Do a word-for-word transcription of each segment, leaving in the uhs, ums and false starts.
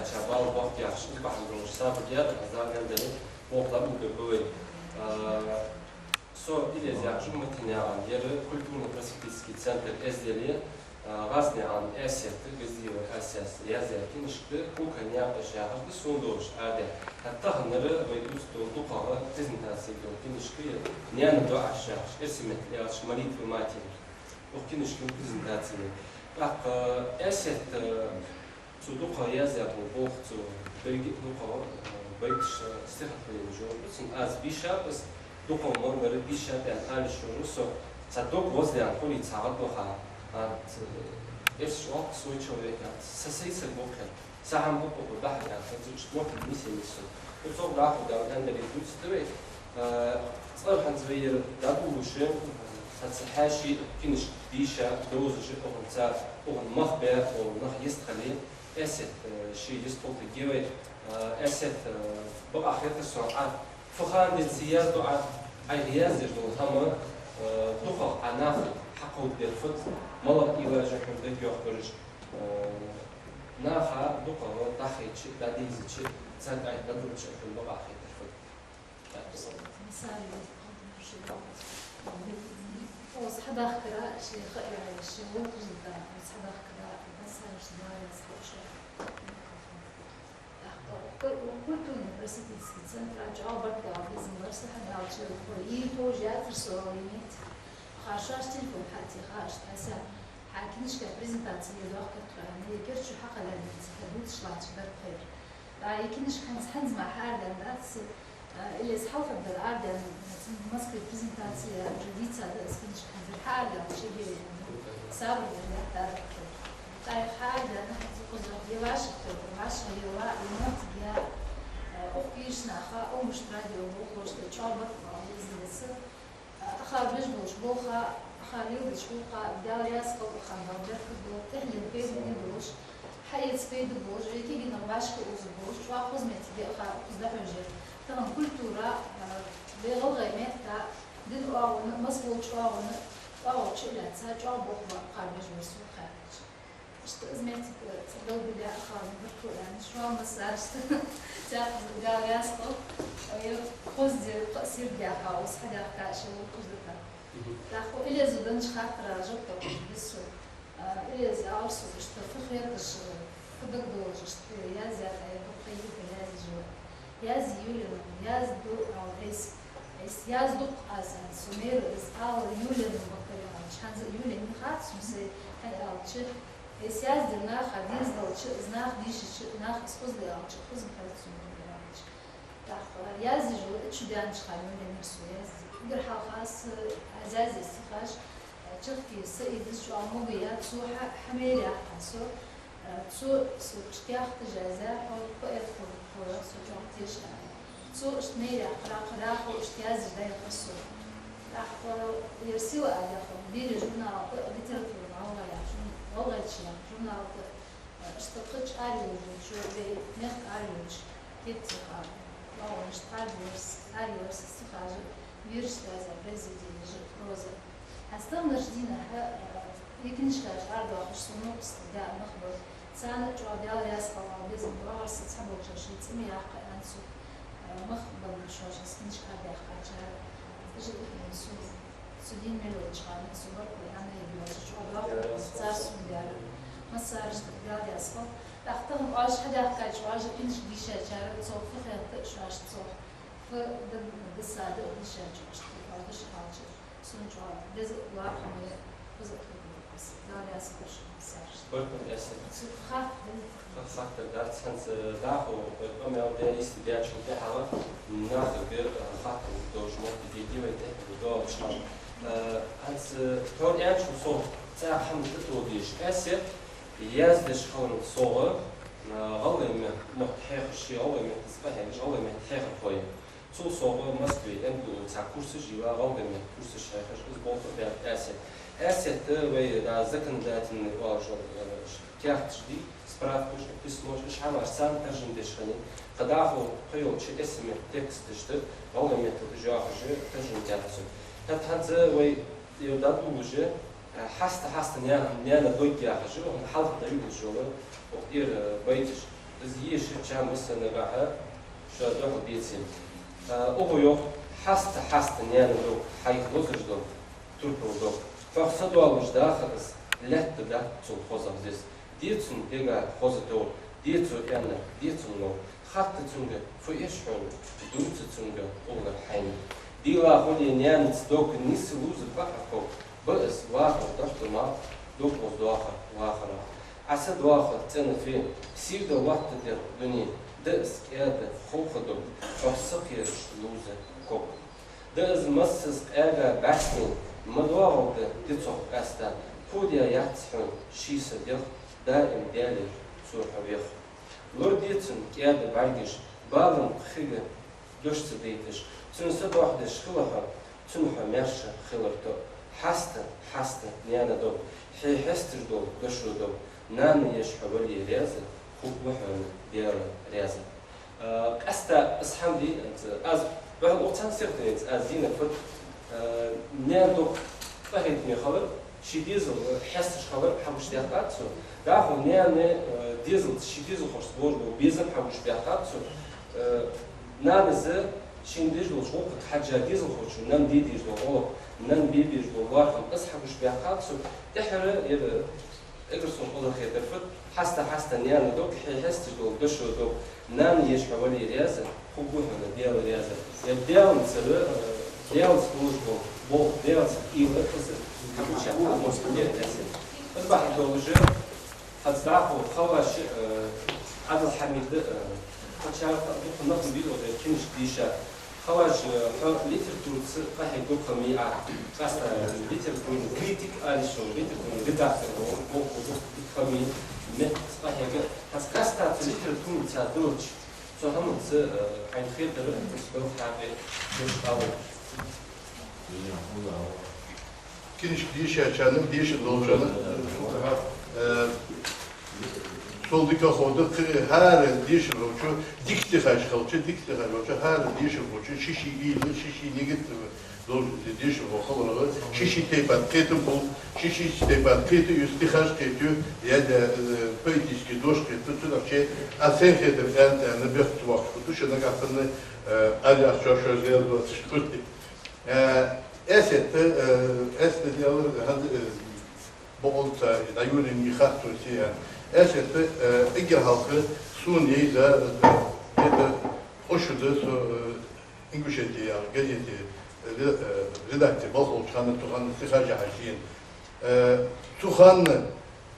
Ца бала бохк яхаш, из бахьан долаш сабар даьд, аз Дала гаьна дале, бохк лабу бе бувай. А, со Илез яхаш ва, Матинаькъан, ер культурно-просветительский центр «Эздел», а, ГӀазнаькъан Асет, Газдиева Асет яздаь книжка «Кукай наькъаш» яхаш да сона долаш аде. ХӀаьта тахан ер вай дувца дола дукхагӀа презентаци дола книжка я, «Наьна доӀаш» яхаш, эрсий меттала аьлча «Молитвы матери». Укх книжкан презентаци я. ТӀаккха Асет, а, цо дукхагӀа яздаь дола болх, цо беррига а дукхагӀа, э, байташ, э, стихотворенеш йола. Цун аз бийшаб, аз дукхагӀа мел бара бийшаб аьнна ала йиш йолаш ва со. Цхьа дог гӀоздаьнна хулий цхьа гӀадбаха, а, ц-, эрсий чӀоагӀа свой человек, а, са сай саг ва-кх ер. Са хӀама ба-кх укхо дахьар аьнна, хӀанз иштта моттиг нийсъеннай сона. Цо дӀахо Дала гаьна дале дувцаргда вай. Э, цкъа хӀанз вай ер дӀадолалуш, хӀанз цхьа хьаьший, книжка дийша, довзаш, укханца, укхун мах баь бола нах йистхиле, Асет, э, ше йистхулийтаргья вай. Э, Асет, э, бакъахьа хетар сона Ӏа фу хана денз язду Ӏа, Ӏайха яздеш дола хӀама, э, дукхагӀа Ӏа наха хьакховдадер фуд, малагӀа уйлаш хьона дагайоахабераш, э, наха дукхагӀа дӀахайча, дӀадийзача, царга Ӏайха дӀадалча хьона бакъахьа хетар фуд. Масала, оаха хьадахкара, ший ха яра, ший вокхажда, оаха хьадахкара, масала, ший дара, схьа тӀаккха культурно-просветительский центр чӀоагӀа барт баь безам бар са, хӀана аьлча, хӀара йий ховш яцар со вай метте. Ха шоаш телефон хьатеха, иштта хьа са, хьа книжка презентаци е дохкар тхо аьнна, е керда шу хьакхеллар ца хьа дувцаш латташ дар тхоай. ТӀаккха е книжка хӀанз, хӀанз мара хьаарадаьнна дац, а, Илез хьалхардар арадаьнна, цун Москве презентаци уже дийцад, из книжка хӀанз хьаарадаьнна, ши бе сабар дар лаьтта дар тхоай. ТӀаккха хьаарадаьнна, хӀанз укхаза е вӀашагӀтохар, вӀашагӀъелла, е моттиг я, а, укх кийча наха, Омбуч радио болхлошта чӀоагӀа барт баь безам ба са. Ахар беш болча болха, ахар леладеча гӀулакха Даьла раьза хилва, ахар Дала беркат долда, тӀехьенна пайдане долаш, хьаэца пайда болаш, вай кагий нах вӀашка уза болаш, чӀоагӀа хоза моттиг я ахар укхаза дӀахьош яр. Тахан культура, а, вай гӀалгӀай метта, дина оагӀона, массаболча оагӀона, оагӀорча а лаьца, чӀоагӀа болх ба ахар беш болча сога хаьттача. Иштта из моттиг, э, цӀа далбилла а хала барт ба аьнна, шоана массарашта цхьаькха Дала раьза хилва, э, хоза дер, кхы а сийрда яха, ус хьадаьхка, ший вокхажда. Мгм. ТӀаккха Илеза деннача хаттара жоп тохаш бису. Э, Илеза аьлар сога, иштта фу хеташ, э, фу дагадоалаш, иштта яздаь, э, дукха йита язъеш ва. Язъе йолаеннай, язду, а, айса, айса язду-кх аз, аьнна, со мера из ала йолаеннай баккхале аьлча, хӀанз а йолаеннай хац сона сай, хӀана аьлча, айса яздаьр наха дезалча, из нах дийшача, нах из хозал аьлча, хоза ма хет сона аьлча. ТӀаккха язъеш вола, ичча даьннача хана йолаеннай со язъе. Эггара хьалха аз, аз язъе стихаш, Чехкий Саида чӀоагӀа могаь я, цо хьа-, хьа майра яьккхай со. Цо, со чу каьхаташ язъяь, хьо поэт хургва, со чӀоагӀа теша. Цо иштта майра яьккхар, кхы дӀахо иштта язъеш дӀаяхар со. ТӀаккха ер «Сила» а яха, «Берий» журнала тӀа, «Литература гӀалгӀай» яха жур-, «ГӀалгӀайче» яха журнала тӀа, иштта кхыча арайолча, вай мехка арайолча кепатеха, оагӀонаш тӀа арайоалар са, арайоалар са стихаш а, виршаш а, произведенеш а, проза. ХӀанз таханарча дийнахьа, э, е книжкаш арадоахаш сона новкъостал даь нах бар. Царна чӀоагӀа Даьла раьза хилва, безам ба, оагӀорахьара цхьаболчар шоай цӀи ма яккха аьнна сога, э, мах беннаб шоаш из книжка арадаьккхачар. Уж а, э, со, со дийна мел волча хана, со баркал аьнна, е вежарий чӀоагӀа доккха цар сона даьр. Массарашта Даьла раьза хилва. ТӀаккха тахан оаш хьадаьхкача, оаш книжка дийшачар, цох фу хет шоашта, цох фу дагадоагӀа дийшача, оаш фу деш хилча. Сона чӀоагӀа деза а, лакха а, хоза а хургва-кх из. Даьла раьза хилва шоана массарашта. Баркал, Асет. Цу хатта да. Ха-, хаттар дац, хӀанз дӀахо, э, къамаьл даь, йисте даьчул тӀехьагӀа нахага, э, хаттар долаш моттиг дергда вай тӀехьагӀа доагӀача хана. Э, хӀанз, э, тхьовра аьнначул совгӀа цхьа хӀама тӀатоха дезаш. Асет яздеш хиларал совгӀа, э, гӀалгӀай мет-, мотт хьехаш, ший гӀалгӀай меттаца къахьегаш, гӀалгӀай меттаца хьехархо я. Цул совгӀа Москве МГУ-ца курсаш а йилла, гӀалгӀай меттаца курсаш хьехаш, из болх а баьб Асета. Асет, вай, да, законодательный оалаш, э, каьхаташ дий, справкаш, письмош, уж хӀамаш царна таржам деш хиннай. Кхы дӀахо кхыйолча эрсий меттала тексташ да гӀалгӀай меттала уж йоахаш, таржам даьд цо. ХӀаьта хӀанз вай ер дӀадолалуш, э, хьаста-хьаста наьна, наьна дог яхаш, укхун хьалха дӀайолалуш йола, укх тӀера, э, байташ. Из ешача массанагахьа шо духьал беце. А, укхо йоах: хьаста, хьаста, наьна дог, хьайх лозаш дог, турпал дог. Хьох са доаллаш даха из, лаьтта дац цул хозагӀа зис. Де цун дега хоза товр, де цо аьннар, де цун ловр. Хатта цунга фу эш хьона, дувца цунга уллар хьайна. Дийла хуле наьнаца дог, нийса лувза бакъахьа ког. Ба из вахар дохьта мал, дог гӀоздоахар вахара. Ӏа са доаха цӀена фе, сийрда лоаттадаь дуне, да из кӀаьда ховха дог, хьох са кхераш лувза ког. Да из массаза къаьга бӀаьстий, ма доагӀалда ди цох къаьста, кходаь яц хьона ший са дегӀ, даим Даьлера цо хьо вех. Лораде цун кӀаьда бӀаргаш, балам кхига дош ца дайташ, цун са дохьдеш хила хьо, цун хьо маьрша хилар тоъ. Хьаста, хьаста, наьна дог, хье хьесташ дола дошо дог, нана еш хьо вале раьза, хургва хьона Даьла раьза. А, къаьстта из хӀама дий, аз, аз, ваьл укх цхьан стихотворенеца аз дийна фуд, а, наьна дог къахетаме хилар, ший дезал, э, хьесташ хилар хьагучадаьккхад цо. ДӀахо наьна, э, дезалца, ший дезалхошца лоархӀаш бола безам хьагучабаьккхад цо. Э, нанас шийна деш долча гӀулакхага хьежжа дезалхочо нанна де дезаш дола гӀулакх, нанна бе безаш бола лоархӀам, из хьагучабаьккхад цо. ТӀеххьара ер эггара сона кӀезига хетар фуд: хьаста, хьаста, наьна дог, хье хьесташ дола дошо дог, нана еш хьо вале раьза, хургва хьона Даьла раьза. Ер Даьлаца, э, Даьлаца долаш бола болх, Даьлаца уйла, из хьагуча хьамостан дера раьза. Из бахьан долаш, хӀанз дӀахо Халваш, э, Ӏабдул-Хьамид, э, кхычар дукха нах ма бий укх кинашка дийша. Халваш, э, хьо литератураца къахьег дукха ма йий Ӏа, къаьстта литературни критик аьлча, литературни редактор ва, дукха ма йий, меттаца къахьег. ХӀанз къаьстта цу литератураца долча цу хӀаманца, э, хьайна хетар, из белха хьакъе дош ала. Кинашка дийшачарна, дийша долчарна, э, сол дика ховргда, кхы хӀара дийша долчо, дика стихаш хилча, дика стихаш долчо, хӀара дийша долчо ший-ший уйла, ший-ший нигат долаш дийша хиларах, ший-ший тайпара кхетам хул, ший-ший тайпара кхетаю, стихаш кхетаю, е, э, поэтически дош кхетаю, цудухьа аз сайна хетар аьнна, аьнна, бехк ца боаккхаш хургда шо, нагахьа санна, э, аьлча шоаш раьза доацаш хургда. Э, Эсет, э, Эсет аьлар, хӀанз, э, бокъонца дӀайолаеннай хаттар сона. Эсет, э, эггара хьалха сона яйза, э, где-то укх шу да со, э, «Ингушетия» яха газета, э, ре-, э, редакце болх беча хана, цу хана стихаш хьажийна. Э, цу хана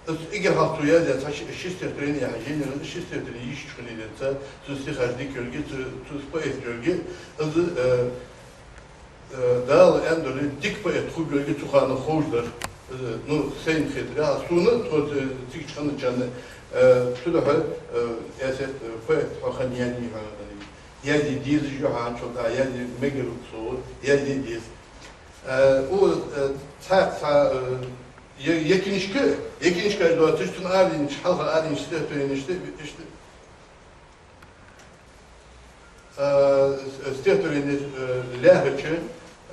аз эггара хьалха цо яздаь цхьа ши-, ши стихотворени хьажийна, ши стихотворени йиш хиннай цо, цун стихаш дика йолга, цу, цу поэт йолга. Аз, э, Э, Дала аьнна дале, дика поэт хургйолга цу хана ховш дар. Э, ну, сайна хетаргахьа, сона тхо, э, цигача хана чанна, э, цудухьа, э, Эсет, э, поэт хьо хинна яьннай хьона, язде дезаш я хьо, хӀанзчул тӀехьа язде мегар ва со, язде деза. Э, у, э, цхьа, цхьа, э, е, е кинашка, е кинашка доацаш, цун араденнача, хьалха араденнача стихотворенешта, иштта, э, с-, стихотворени, э, лаьрхӀача,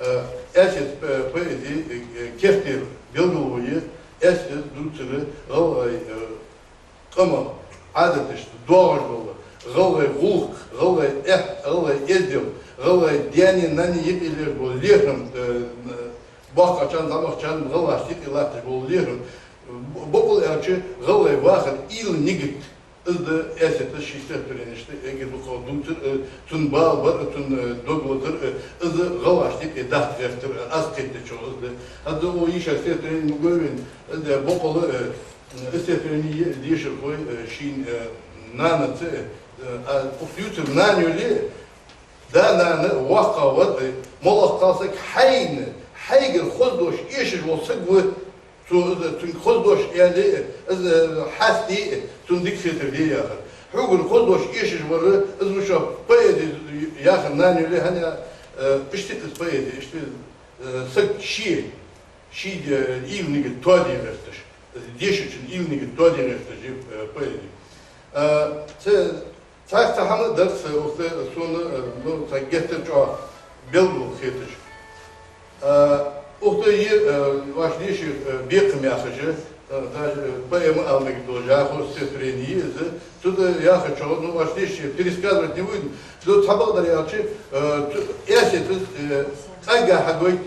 э, Эсета, э, поэзи, э, э, керттера белгало я Эсета дувцар гӀалгӀай, э, къаман Ӏадаташта доагӀаш дола, гӀалгӀай гӀулакх, гӀалгӀай эхь, гӀалгӀай эздел, гӀалгӀай даьна-нанна юкъе лелаш бола лерхӀам, э, н-, боккхагӀчарна, зӀамагӀчарна, гӀалгӀашта юкъе латташ бола лерхӀам, бо-, бокъонца аьлча, гӀалгӀай вахара уйла, нигат. Из да Эсета ший стихотворенешта эггара дукха дувцар, э, цун бала бар, э, цун, э, дог лазар, э, из гӀалгӀашта юкъе даха гӀертар, э, аз кхетадечох из да. ХӀанз укх йийша стихотворени ма гой вайна, из да бокъонца, э, стихотворени я дешархой, э, ший, э, нанаца, э, а, укх ювцар нана йоле, да, нана, воккхагӀа вар, э, моллагӀа кхалсаг хьайна, хьайгара хоза дош эшаш вола саг ва. Цо из, цунга хоза дош аьле, из, э, хьасте, цунна дика хетар де яхар. Хьогара хоза дош эшаш вар, из ва шоай поэзи яхар нана йоле, хӀана, э, иштта из поэзи, иштта, э, саг ший, ший, э, уйла, нигат тоаде гӀерташ, дешачун уйла, нигат тоаде гӀерташ я, э, поэзи. Э, цу Цхьацца хӀама дар са, укх тӀа сона, э, ну, цхьа геттара чӀоагӀа белгало хеташ. Э, укх тӀа я, э, вай деша, э, бекхам яхаш, Э, даже, э, поэма ала мегаргдолаш, яхар стихотворени я из. Цу тӀа яхачох, ну, аш дийша пересказывать не буду. Цхьабакъдар аьлча, э, цу, Эсета, э, къайга хьадойту: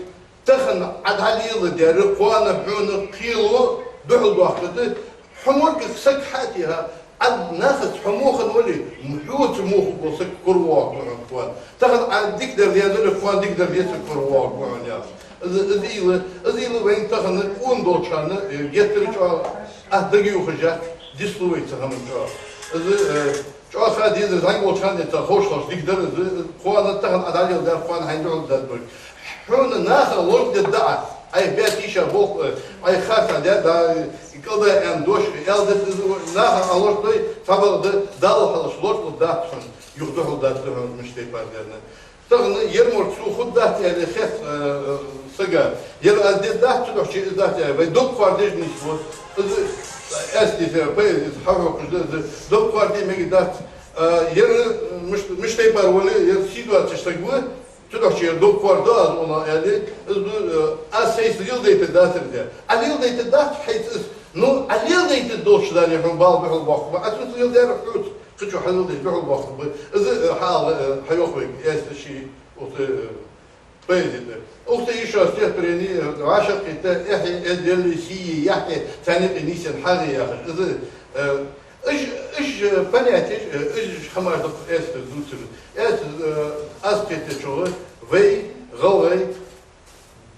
тахан Ӏа дӀалеладер кхоана хьона кхело духьал доаккхаргда, хьо моргах саг хьатӀехьа, Ӏа нахаца хьо муха вале, хьоца муха вола саг коравоагӀаргва хьона кхоана. Тахан Ӏа дикадар дезале, кхоана дикадар дезале, саг коравоагӀаргва хьона, яхаш. Из, из уйла, из уйла вайна тахан къона долча хана, э, геттара чӀоагӀа атта дага юхаш яц, дисло вай цу хӀаман чӀоагӀа. Из, э, чӀоагӀа ха дезар зӀамига волча хана денз ховш хилча дика дар из, кхоана тахан Ӏа дӀалеладер кхоана хьайна духьал даддой. Хьона наха лорадергда Ӏа, Ӏайха баьча йиша болх, э, Ӏайха харцахьа даьд, да, кӀалдаьнна дош, аьлар из, наха Ӏа лорадой, цхьабакъда, Далла хьалхашка лорадергдац хьона, юха духьал дадда хьона мишта тайпара дар. Тахан ер морг сона хургдац аьле хет, э, э, сага. Ер аз дергдац, цудухьа из дац аьле, вай дог кхоардеш нийслу. Из, э, аз дийца поэзи хьахьокхаш да, из дог кхоарде мегаргдац. Э, ер, э, мишта, мишта тайпара вале, ер сий доацаш саг ва, цудухьа ер дог кхоарду аз, ола аьле, из ду, э, аз сайца леладайтаргдацар де. Ӏа леладайтаргдац хьайца из. Ну, Ӏа леладайтаргдолча хана хьона бала духьал боаккхаргба, Ӏа цунца леладер хьоца. Кхычо хьалелдеш духьал боаккхаргба. Из, э, хьаала, э, хьайоах вайга Эсета ший укх, э, поэзи тӀа. Укх тӀа йиша стихотворени, э, вӀашагӀкхийтта эхьи, эздели, сийи, яхьи, царна юкъе нийсъенна хьагӀ яхаш. Из, э, уж, уж, э, понятеш, э, уж хӀамаш да-кх Эсета дувцар. Эсета, э, аз кхетачох, вай, гӀалгӀай,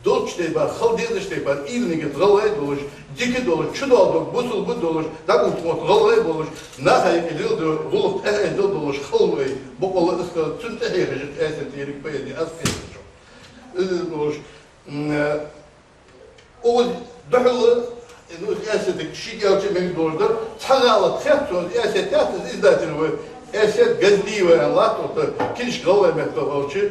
долча тайпара, хила дезача тайпара, уйла-нигат гӀалгӀай долаш, дика долаш, чудоаладу бусалба долаш, дӀаболабу мотт гӀалгӀай болаш, наха юкъе леладу гӀулакх эхь-эздел долаш хила вай, бокъонца из хила, цунна тӀахьехаш я-кх Эсета еррига поэзи, аз кхетачох. Из долаш, м, э, укхаза духьала, э, ну, Эсетага ший кӀаьнка мегаш долаш дар, цхьа гӀалат хет сона, Эсет яц из, издатель ва, Эсет Газдиева аьнна латт, вот, книжка гӀалгӀай меттала хилча,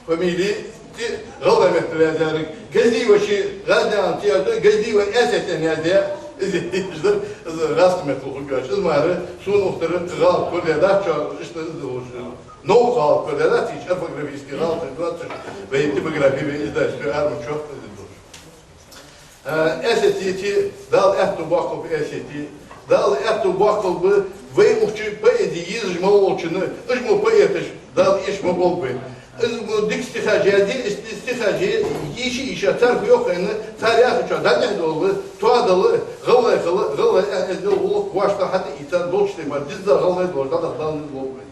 фамили, ти гӀалгӀай меттала яздаьр. Газдиева ший гӀаздаьнна ца язду, Газдиева Эсет аьнна яздаь, из, из дар, из гӀазкхий меттала хургйоацаш. Из мара сона укх тӀара гӀалат корадаьдац, чӀоагӀа иштта из долаш. Новкъа гӀалат корадаьдац, из орфографически гӀалат доацаш, вай типографи, вай издательство ара ма чоахк из долаш. Э, Эсета йита, Дала аьттув боаккхалба Эсета. Дала аьттув боаккхалба вай укх чу поэзи езаш ма волчунна, уж мо поэташ Дала эшаш ма болба вайна. Из мо дика стихаш язде, из стихаш е-, йиша-йиша цар фу йоах аьнна, цар яхачох дӀатӀехьадовла, тоадала, гӀалгӀай хила, гӀалгӀай эхь-эздел, гӀулакх, воашта хьатӀаийца, долча тайпара дизза гӀалгӀай долаш дӀадахьа Дала низ лолба вайна.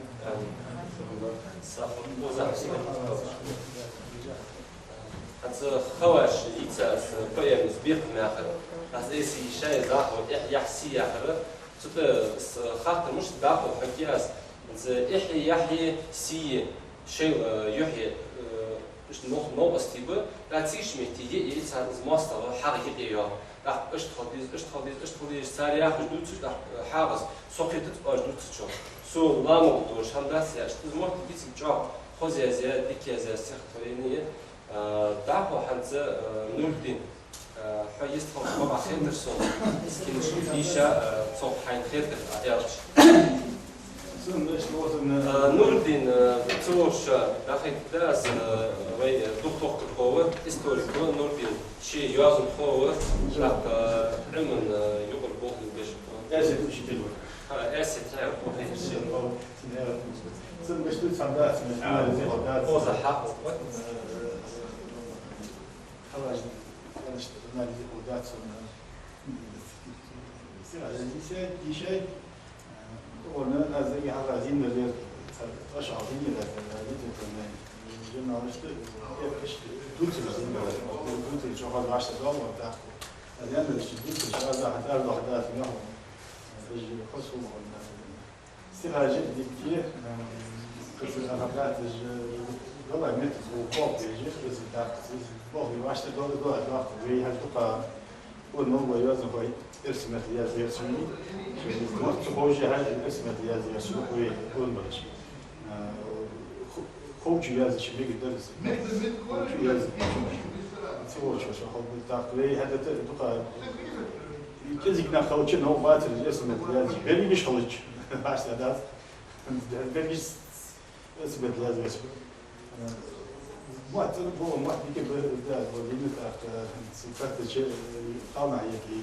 ХӀанз хаваш йица аз поэмас бехк мехар. Аз эсий шай захо, эхь, яхь, сий яхар. Цу тӀа с-, хаттар мишта дӀахо хьокхе аз. Ц-, эхьи, яхьи, сийи, шоайла, э, юхьи, э, иштта нов-, новкъостий ба, тӀаккха цига метте е-, е царна из моастагӀа хьагӀ юкъе йоагӀа. ТӀаккха иштта хила деза, иштта хила деза, иштта хила деза, цар яхаш дувцаш, тӀаккха, э, хьагӀ аз со кхетац оаш дувцачох. Со ламагӀа долаш хӀама дац яхаш, из мотт дициг чӀоагӀа хоза язъяь, дика язъяь стихотворени я. А, дӀахо хӀанз, а, Нурдин, а, хьо йистхилча бакъахьа хетар сона, кхин шун дийша, а, цох хьайна хетар, а, аьлча. А, Нурдин, а, цу ворхӀ шу дӀахайтаргда аз, а, вай духтохкархо ва, историк ва Нурдин, ше йоазонхо ва, тӀаккха, а, Ӏилман, а, юкъара болх беш ва. Эсет учитель ва. А, Эсет, а, ва, хӀай, ше. Цун беш дуьйцу хӀама дац, анализ хӀама дац. Оза хьакъ. Халаш, халаш, анализ хӀама дац, сира, дийшай, дийшай. Орна, аз даги хьалха зинда лер, цхьа, цхьа шал зинда лер, литературный журналист, я пишет, дувцар зинда лер, дувцар чохь ваш дал, вот так. Аз янда дувцар, аз да, хатар да, хатар да, хатар да. Стихаш дика, кхы а хьабаьхкача, гӀалгӀай меттаца укх кхолпе, кхы а даккха, из болх бе вашта догӀа, догӀа, догӀа, вай хьал дукха, укх новкъа йоазонхой эрсий меттала язъяьр цунна, мотт ца ховше хьал эрсий меттала язъяьр цунна, вай гонабалаш. Хо-, ховчу язъяьча мегаргдар из. Ховчу язъяьча. Ца ховча, шо ховча, даккха, вай хьадата дукха. КӀезига нах хилча, новкъа бацар, эрсий меттала язъяь. Берригаш хилча, вашта дац. Берригаш эрсий меттала язъяьр. Мотт, бо, мотт дика бе, да, бо, дина тӀаккха, цу картаче, хална яки.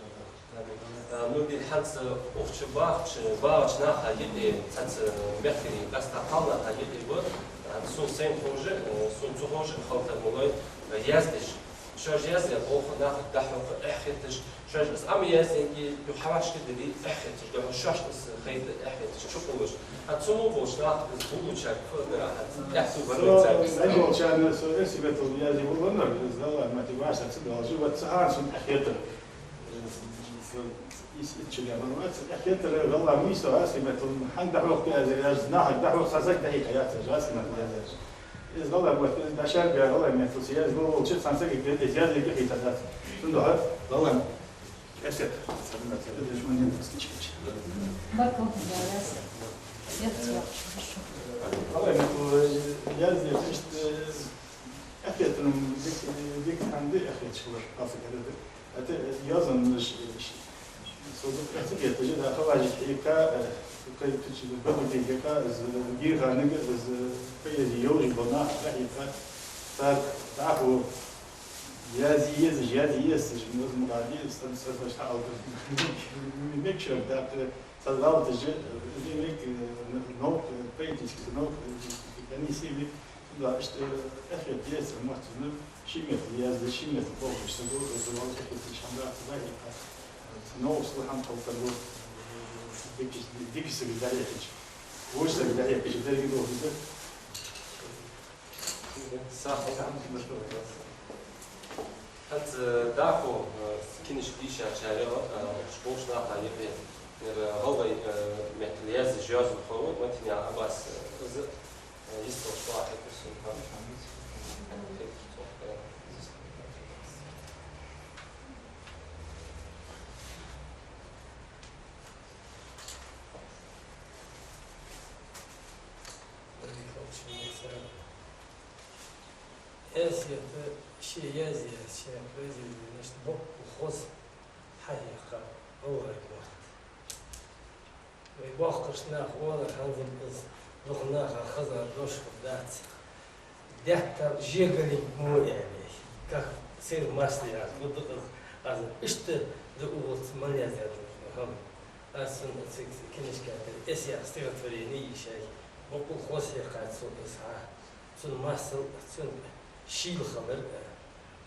Э, Нурдин, хӀанз укх чу бахача, багӀача наха юкъе, цхьацца мехкарий, къаьстта кхалнаха юкъе ба, э, сона сайна ховш, э, сона ца ховш хила тарлуш, э, яздеш. Шоаш яздаь болх нахага дӀахьокха эхь хеташ, шоаш из Ӏомаязденге, юха хьавӀашагӀкхетаде эхь хеташ, духьал шоашта из хайта эхь хеташ, чукхувлаш. ХӀанз цу мел болча наха из болалучарга фу дар, хӀанз тӀехьа ту варвар царга из. Со, со, со, со, из Аллах маттий ваша ца доалаш, вот цу хана сона эхь хетар. Из, из чура ван вац, эхь хетар, валлахӀи, миса, Ӏаси меттал, хӀана дӀахьокх аз, аз нахага дӀахьокх, цхьа саг дӀахьийха яц, Ӏаси меттал аз. Из валлахӀи, вот, из дӀашарга, валлахӀи, меттал, аз вол-, волча цхьан сага кхетаде, аз дӀахьийха дац. Цудухьа, валлахӀи, эхь хетар. Баркал, да, яс. Яц, яц, хорошо. ВаллахӀи, меттал, аз, аз, иштта, эхь хетар, дика, дика хӀама да, эхь хеташ хилар, хьалса кадада. ХӀаьта йоазонаш, со дукха эхь ца хеташ, да, хаважи хьийха, э, кхы кхыча бабаде хьийха, из гирханага, из поэзи йолаш бола нах хьийха, цар дӀахо язъе езаш, язъе езаш, моза мукъади, стан сарбаш хьаалдар. Мекшар дакъа, цар гӀалаташ, из мек, э, наука, поэтический наука, э, они сами Да, иштта эхь хетар еза, махцана ши метр язда, ши метр болх беш саго, из вал эхь хетар шан дац, дӀахьийха. Новкъостал хӀама хила тарлу, дика, дика саг дӀахьийхача. Вож саг дӀахьийхача, деррига дохида. Сахар. ХӀанз дӀахо, э, кинаш дийшачарех, э, болча наха юкъе, э, гӀалгӀай, э, меттала яздеш йоазонхо ва, Матенаькъан Ӏаббас, э, из, Э, йистхилча хьекхар сона хӀама. Эсета ше язъяь, ший произведенешта боккъал хоза хьахьекха гӀалгӀай барт. Вай боккхагӀча наха оалар хӀанз а из, дукха наха хезар дош хургдац. Даьттар жегаринг мо аьле, как сыр в масле яхаш, вот дукха аз иштта да укхаза мел яздаь дола хӀама. Аз цун цига кинашка тӀа эссе стихотворени йийшай, боккъал хоза хьекхай цо из хьа. Цун масал, цун шийла хилар,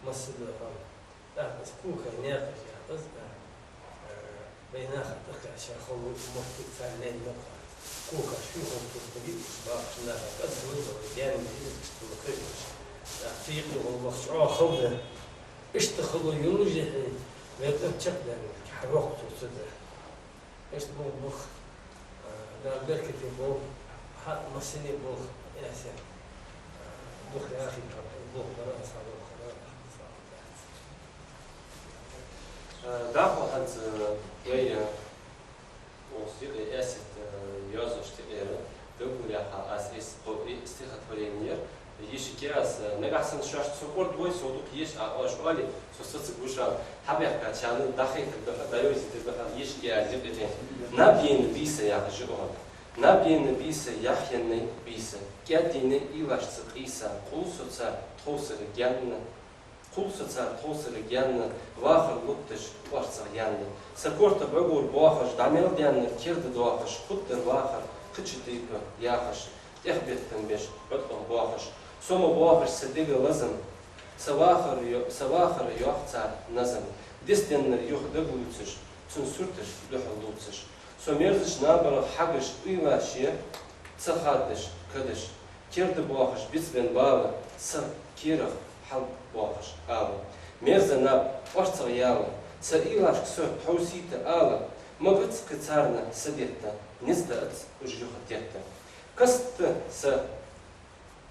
масса дола хӀама. ТӀаккха из кокай наькъаш яхаш, а, а, вай наха тӀакхаьча хало моттиг цар лайна мукъа. Кокаш фу хӀама туртаги уж бахаш наха, аз вай вала гаьна из кхы хӀама кхайкаш. ТӀаккха цу юкъе гӀолла вахача Ӏо хала да. Иштта хало йолаш яхье, вай тӀа чакхдаьнна хьавоккха цо ца да. Иштта болх баьб, а, Дала беркате болба, хьа массане болх эссе, а, дукха яхийта, болх бар, а, сабар хилар, а, сабар дац. Э, дӀахо хӀанз, э, вай, э, укх юкъе эссе, э, йоазонаш тӀера, даггара яха аз эс кхо и стихотворени яр, Йишике аз, э, нагахьа санна шоашта со къорд вой, со дукха еш а оаш оале, со сацаргва шоана, хьабаьхкачарна дӀахайтар даха, дӀайовзийтар даха, Йишике аз юкъе тӀе. Наб яьнна бийса яха жиӀогӀа. Наб яьнна бийса, яхъеннай бийса. КӀаьддийнай уйлаш ца къийса, къул со цар тховсара гаьнна. Къул со цар тховсара гаьнна, вахар лутташ, орцагӀа яьнна. Са корта бӀугур боахаш, дӀа мел даьнна, керда доахаш, хургдар вахар, кхыча тайпа яхаш. ТӀехбеттам беш, бӀоткъах боахаш. Со ма боахаш, са дега лазам. Са вахар йо-, са вахара йоах цар назам. Дицденнар юха дагалувцаш, цун сурташ духьал лувцаш. Со мерзача набарах хьагаш уйлаш я, ца хаддаш, кадаш. Керда боахаш бицбенна бала, са керах хьалбоахаш ала. Мерза наб, орцагӀа яла, са уйлашка со хьовсийта ала. Ма гӀац кхы царна са детта, низ да ац уж юха тетта. Каста са,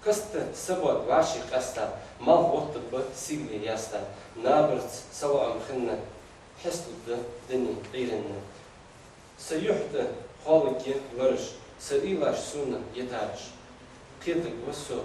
каста са бод вӀаший къаьста, малх гӀоттаргба сигале яста. Набарца салоӀам хинна, хьесталургда дунен Ӏуйранна. Са юхь тӀа хьолагӀа лараш, са уйлаш сона йитараш. Кхетаргва со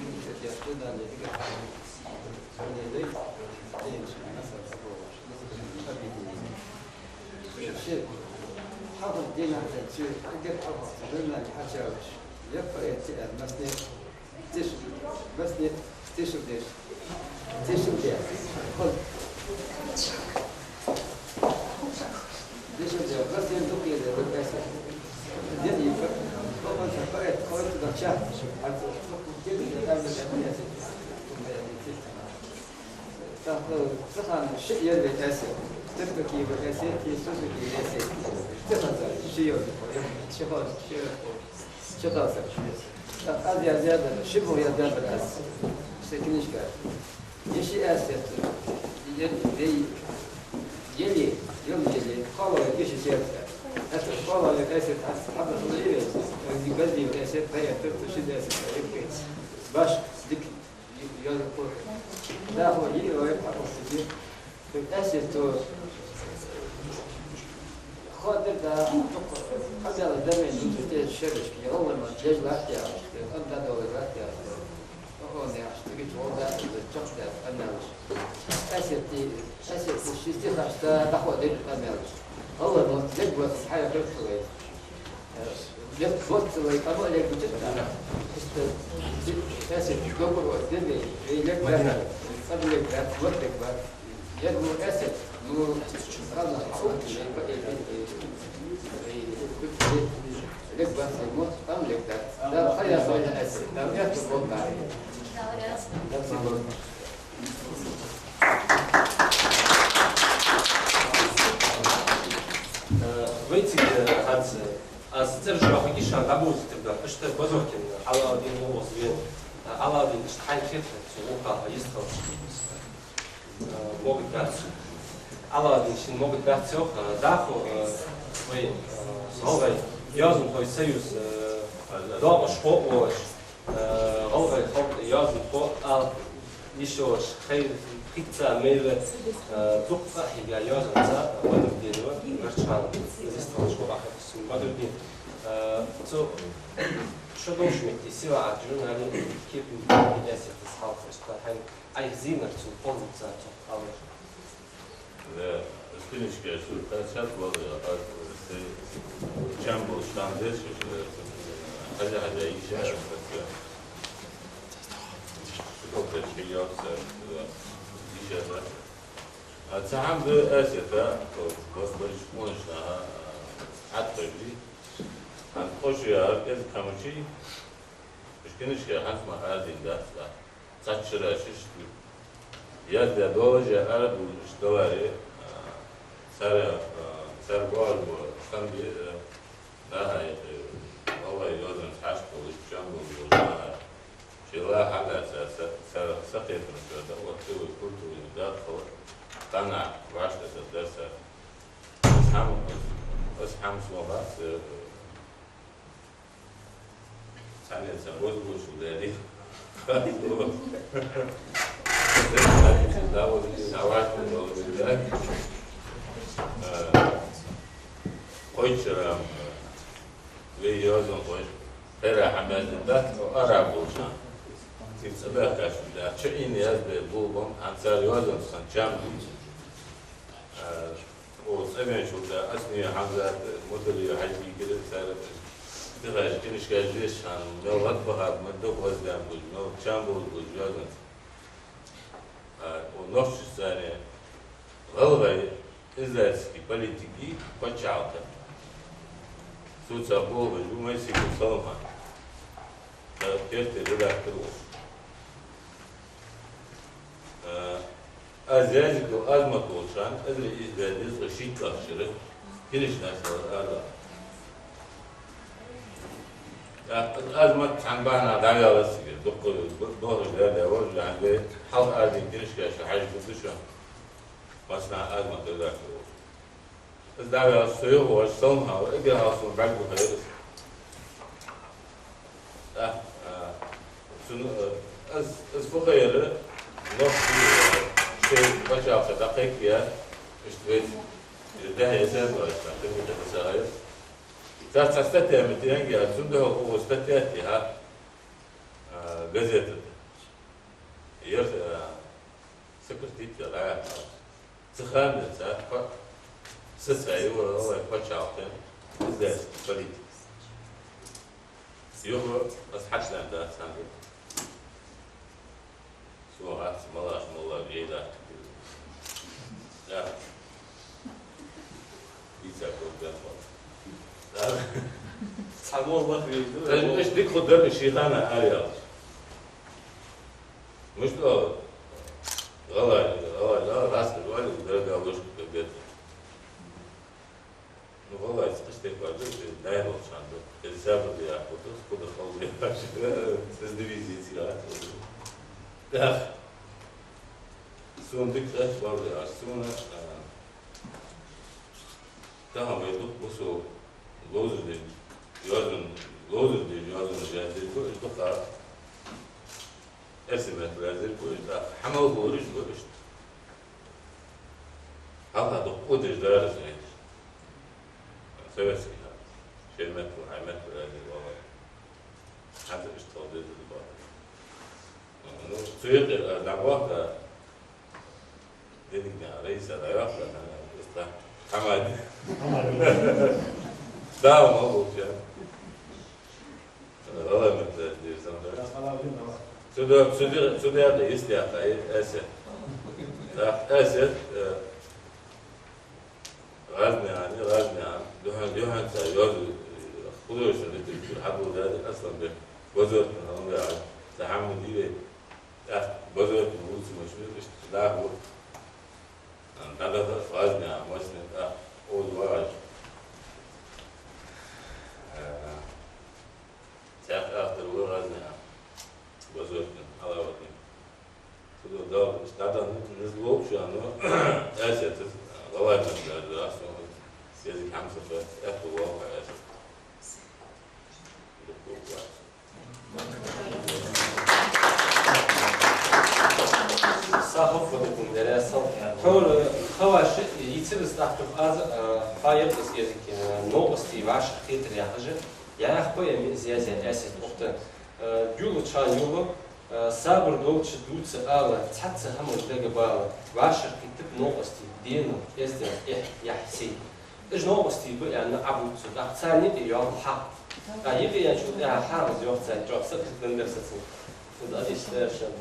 Ши хьалха дийнахьа цу, эггара хьалха цу журнала хьачувсаш, яппа эци эр, масне теш, масне тешал деш, тешал де. Хол. Тешал де, масне дукха де, дукха эсе. Ден йипа, хол, поэт, поэт да ча. Ден йипа, ар да эсе. Цу хана ши ер вай эсе, Теркакиев эсе, Сузакиев эсе. Цу хана ши ер, ши хана, ши, ши хана. Так, аз яздаь дар, ши бу яздаь дар аз. Са книжка. Е ши эсе, е, е, ели, ел ели, кхоалагӀа е ши серта. Это кхоалагӀа е эсе, аз хьаба хулире, Газдиев эсе, поэт, ши эсе, баш, дика. Йоазув кхоачаш. Да, хӀо, йиъ вай пхьа кхоачаш. Ту эсе ту хадир да, хьадала да мен, ну, ту те шерашки, гӀалгӀай ма, деш латташ, ан да дола латташ. О, не, аш тиги чула да, чакх да, ан да. Эсе ти, эсе ти ши стих аш да, да хадир, ан да. ГӀалгӀай ма, деш вот, хьая хуртулай. Лек боццалай, къамаьл лек бучит да. Иштта, эсе, докур вот, дербе, вай лек баьр, къам лек баьр, вот лек баьр. Ер бу эсе, Э, вай цига, э, хӀанз, э, аз цӀераш йоахаргья шоана, дӀабовзийтаргда, иштта Базоркин Ӏалауддин ва из вена. Э, Ӏалауддин, иштта хьайна хетар, цу гӀулакха йистхилар, э, могаргдац. Ӏалауддин шийна могаргдац йоах, э, дӀахо, э, вай, э, гӀалгӀай йоазонхой союз, э, доакъашхо волаш, э, гӀалгӀай халкъа йоазонхо ала йиш йолаш, хайр хица мел, э, дукха къахьийга йоазонца Бадруддинова Гарчханова. Из йистхилча бахьан Бадруддин, э, цу шо долча метте сийлахьа журнале кепе эсет из хьалхашка, хьайна Ӏайха зийнар цун кхоллам ца цох алар. Да, из книжка шо тӀа цхьацца вале, аз се чам болаш там деш, э, хьажа-хьажа йиш яр, шо кхелча йоах цар, э, йиш яр. А цхьа хӀама да эсет, то, баш-баш къонахча наха, э, хьатӀахьежа, хӀанз тхо шу яхар кӀезига хӀама чу, уж книжка хӀанз мара арадийнна дац, да. Цхьацца шера шишта яздаь долаш а, ара а бувлаш даларе, а, цар, а, цар боагӀаш бола хӀама, а, наха, а, гӀалгӀай йоазонца хьашт болаш, чам болаш бола наха, шоайла хьалаца, цар, цар сакхетамца да, вот, цу вай культура даккхал, тахан вӀаштӀехьдаргдар цар. Из хӀама, из хӀама сона хац, а, Цхьанне ца возбудить даьд. Цхьанне ца возбудить, а ваш не возбудить, да? Э, кхойтта шера, э, вай йоазонхой, хӀара хӀама яздергдац, ара болча. Цига цӀабаьхкача да, чу Ӏийна яздаь болабеннаб, хӀанз цар йоазонца хинна чам бий. Э, О, цӀавенначул тӀехьагӀа Асмиев Хьамзат, Муталиев Хьажбийкара цар тӀехьа книжкаш дешаш хиннав, мел гӀадбахаб, мел дукха ваздаьннаб уж, мел чам болаш ба уж йоазонца. А, о, нохчашца цхьана гӀалгӀай издательски политика паччахьалкхен. Цунца болх беш ва Моисейков Салимхан, э, керттера редактор волаш. Э, Аз Язиков Азамат волча хана, эзар ийс бӀаь дезткъа шийтталагӀча шера, книжкаш хьалха ара. ТӀаккха Азамат цхьан бахьанах дӀаваьлар цига, дукха бо-, бохаш дар да вожа, хьанга хьалха арадийна книжкаш хьажа хургда шоана. Массанахьа Азамат редактор волаш. Из дӀаваьлча, со юхавоагӀаш Салимхан ва, эггара хьалха сона бӀаргагу хайра из. ТӀаккха, а, цун, а, из, из фу хайра, нохчий, а, шоай паччахьалкхе дӀакхайкаяр, иштта вайца, из дехьа эсар доацаш, тӀаккха тӀехьа эсар хайра. Цар цхьа статья ма тӀаеннай, цун духьал укхо статья тӀатехар, а, газета тӀа. Ер, а, сократить яь дӀаяхар. Цу хана денз цар пхи-, са цхьа йола, вай паччахьалкхен издательски политика. Юха аз хьачудаьнна дац хӀанз. Сона хац, малаш, малаш, ей да. Да. Ица курден хо. Да. Цхьа мол лах вийду. Эш, эш дика хургдар ший хана араяьлча. Мишта оал? ГӀалгӀай, гӀалгӀай, гӀалгӀай, раскрывали, дорогая ложка, как говорится. Ну, гӀалгӀайца къаьстта баьб, дай болча хана, пересадка яхаш, куда хал яхаш, из дивизия цига. Да. Сона дика къаьстта баьб, а сона, а, тахан вай дукха бусалба ловзаш деш, йоазон, ловзаш деш йоазонаш яздеш ба уж дукха. Эрсий меттала яздеш ба уж, тӀаккха хьа мел хулаш ба уж. Хьалха дукха удаш дар из, советски хьал. Шоай меттала, хьай меттала яздеш ба. ХӀанз иштта хила деза да. Ну, цу юкъера аз дӀабоахар, деррига Раиса дӀайоахар, хӀанз иштта хӀама да. Дала ма болча. ГӀалгӀай меттала деза да. Цу да, цу да, цу да, да, йист яхай, эсе. Да, эсе, э, Разные они, разные они. Духьан, духьан ца йоз, э, художественная литература хьабу дали, Асланбек, Базоркин, Асланбек, ца хьаму диве, тӀаккха Базоркин улица машина, иштта даху. Ан дагадоха разные машина, тӀаккха оз вагӀаш. Э, цхьаькха автор ва разные. Базоркин, Алаватдин. Цудухьа дал, дада, низ ловча, но, эсетас, гӀалгӀай меттала да, ас вон, язык хьамсаха, эхь валха эсет. Сахуп фотокун деря сал. Хьора хаваш, йицирас тахтух аз, а, фаердас язык, а, новости ваша хетар яхажа. Яхпа эми зязя эсет ухта. Э, дюлача юлу, э, сабар долча дувца ала, цхьацца хӀамаш дага бала, вашар кхийтта новости, денал, эздел, эхь, яхь, сий. Уж новости ба аьнна Ӏабувц цо, тӀаккха царна юкъе йоал хьагӀ. ТӀаккха юкъе яьчул тӀехьагӀа хьагӀ из йоах царна, чӀоагӀа са кхетадан дар сацал. Из адис дершан.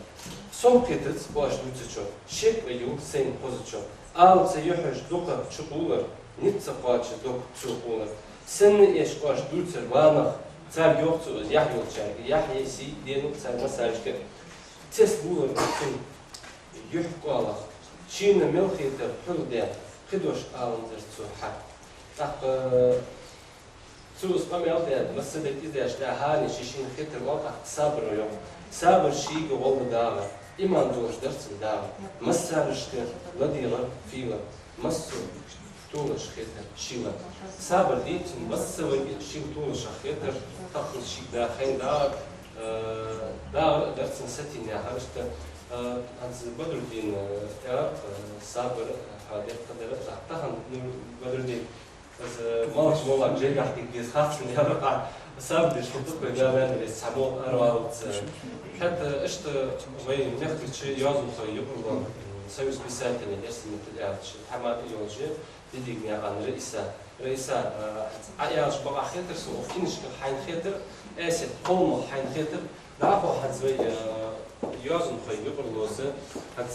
Сом кхетац оаш дувцачох, шек а ю сайна хозачох. Ала ца юхьаш дукха чукхулар, низ ца кхоачаш дог цу хулар. Санна эш оаш дувцар ва нах, царга йоах цо из яхь йолчарга, яхь е сий денал цар массарашка. Цец булар цун юхь кӀоалах, шийна мел хетар хьулде, кхидош аламзар цо хьа. ТӀаккха цо из къамаьл даьд, массадар из деш да хьани ший-шийна хетар валкъа сабар йоах. Сабар шийга гӀолла дагӀар, иман долаш дар цун дагӀар. Массарашка ладийгӀар фийла, массо толаш хетар шийла. Сабар дийцачун массаварга шийла толаш хетар, таххуз шийга да хьайна дагӀар, э, дагӀар дар цун сатийна яхар иштта, э, хӀанз Бадруддин, э, аьлар, э, сабар, э, хьадер кхадар, тахан, ну, Бадруддин, из малаш молаг жегахь дика деза харцан яра, а саб деш хӀама дукха да ваьнна вес цхьа мол арвалца. ХӀаьта иштта вай мехкарча йоазонхой юкъарло, Союз писателей эрсий меттала аьлча, хьамада йолча Дидигнаькъан Раиса. Раиса, а, Ӏа аьлча бакъахьа хетар со, укх кинашка хьайна хетар, эсет кхолмах хьайна хетар, дӀахо хӀанз вай, а, йоазонхой юкъарло са, хӀанз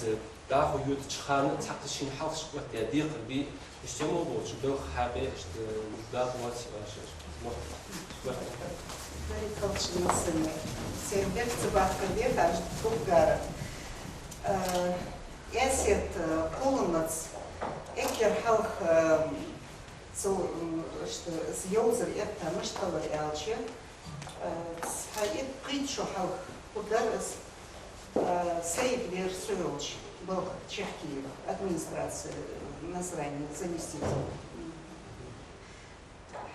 дӀахо ютача хана цхьаккха шийна хьалхашка оттадаь декхар бий, иштта мо болча белха хьакъе, иштта дакъа вац, а, ш-, ш-, мо. Баркал шоана, сенна. Сен бехк ца баккхар дехаш тхугара. Э, эсет, э, кхолламаца, эггара хьалха, э, цу, м, иштта, из йовзар этта мишта хилар аьлча, Э, цхьа итт-пхийтта шу хьалха хургдар из, э, Саид вера со йолча балха Чехкиева, администраци, э, Назрани заместитель.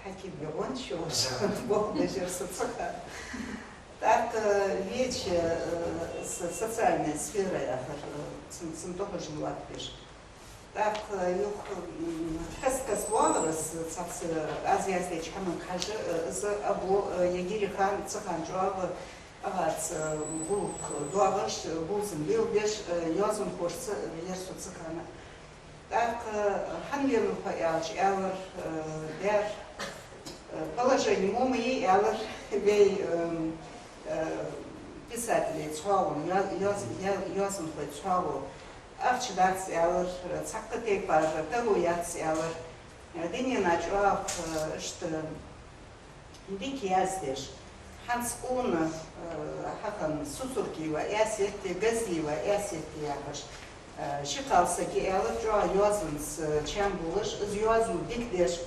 Хьаким йогӀонча йолаш болх беш яр со цу хана. ТӀаккха, э, веча, э, со-, социальная сфера яхар, э, цун, цун тохаш латтабеш. ТӀаккха юха, м, хьаскас воагӀар из, цхьацца аз яздеча хӀаманга хьажа, э, из Абу, э, е Гирихан цу хана чӀоагӀа агӀац, э, гӀулакх доагӀаш, э, бувзам белгдеш, э, йоазонхошца яр со цу хана. ТӀаккха, э, хьан венав хьо аьлча, аьлар, э, дер, э, положени мо ма йий, аьлар, вай, эм, э, писателей цхьоагӀо, йо-, йоаз-, йо-, йоазонхой цхьоагӀо. Ахча дац, аьлар, цхьаккха тайпара таро яц, аьлар. Дунен чу оаха, э, иштта дика яздеш. ХӀанз къона, э, хьахан Сусуркиева Эсетте, Газиева Эсетте яхаш, э, ши кхалсаг я, аьлар, чӀоагӀа йоазонца, э, чам болаш, из йоазув дика деш,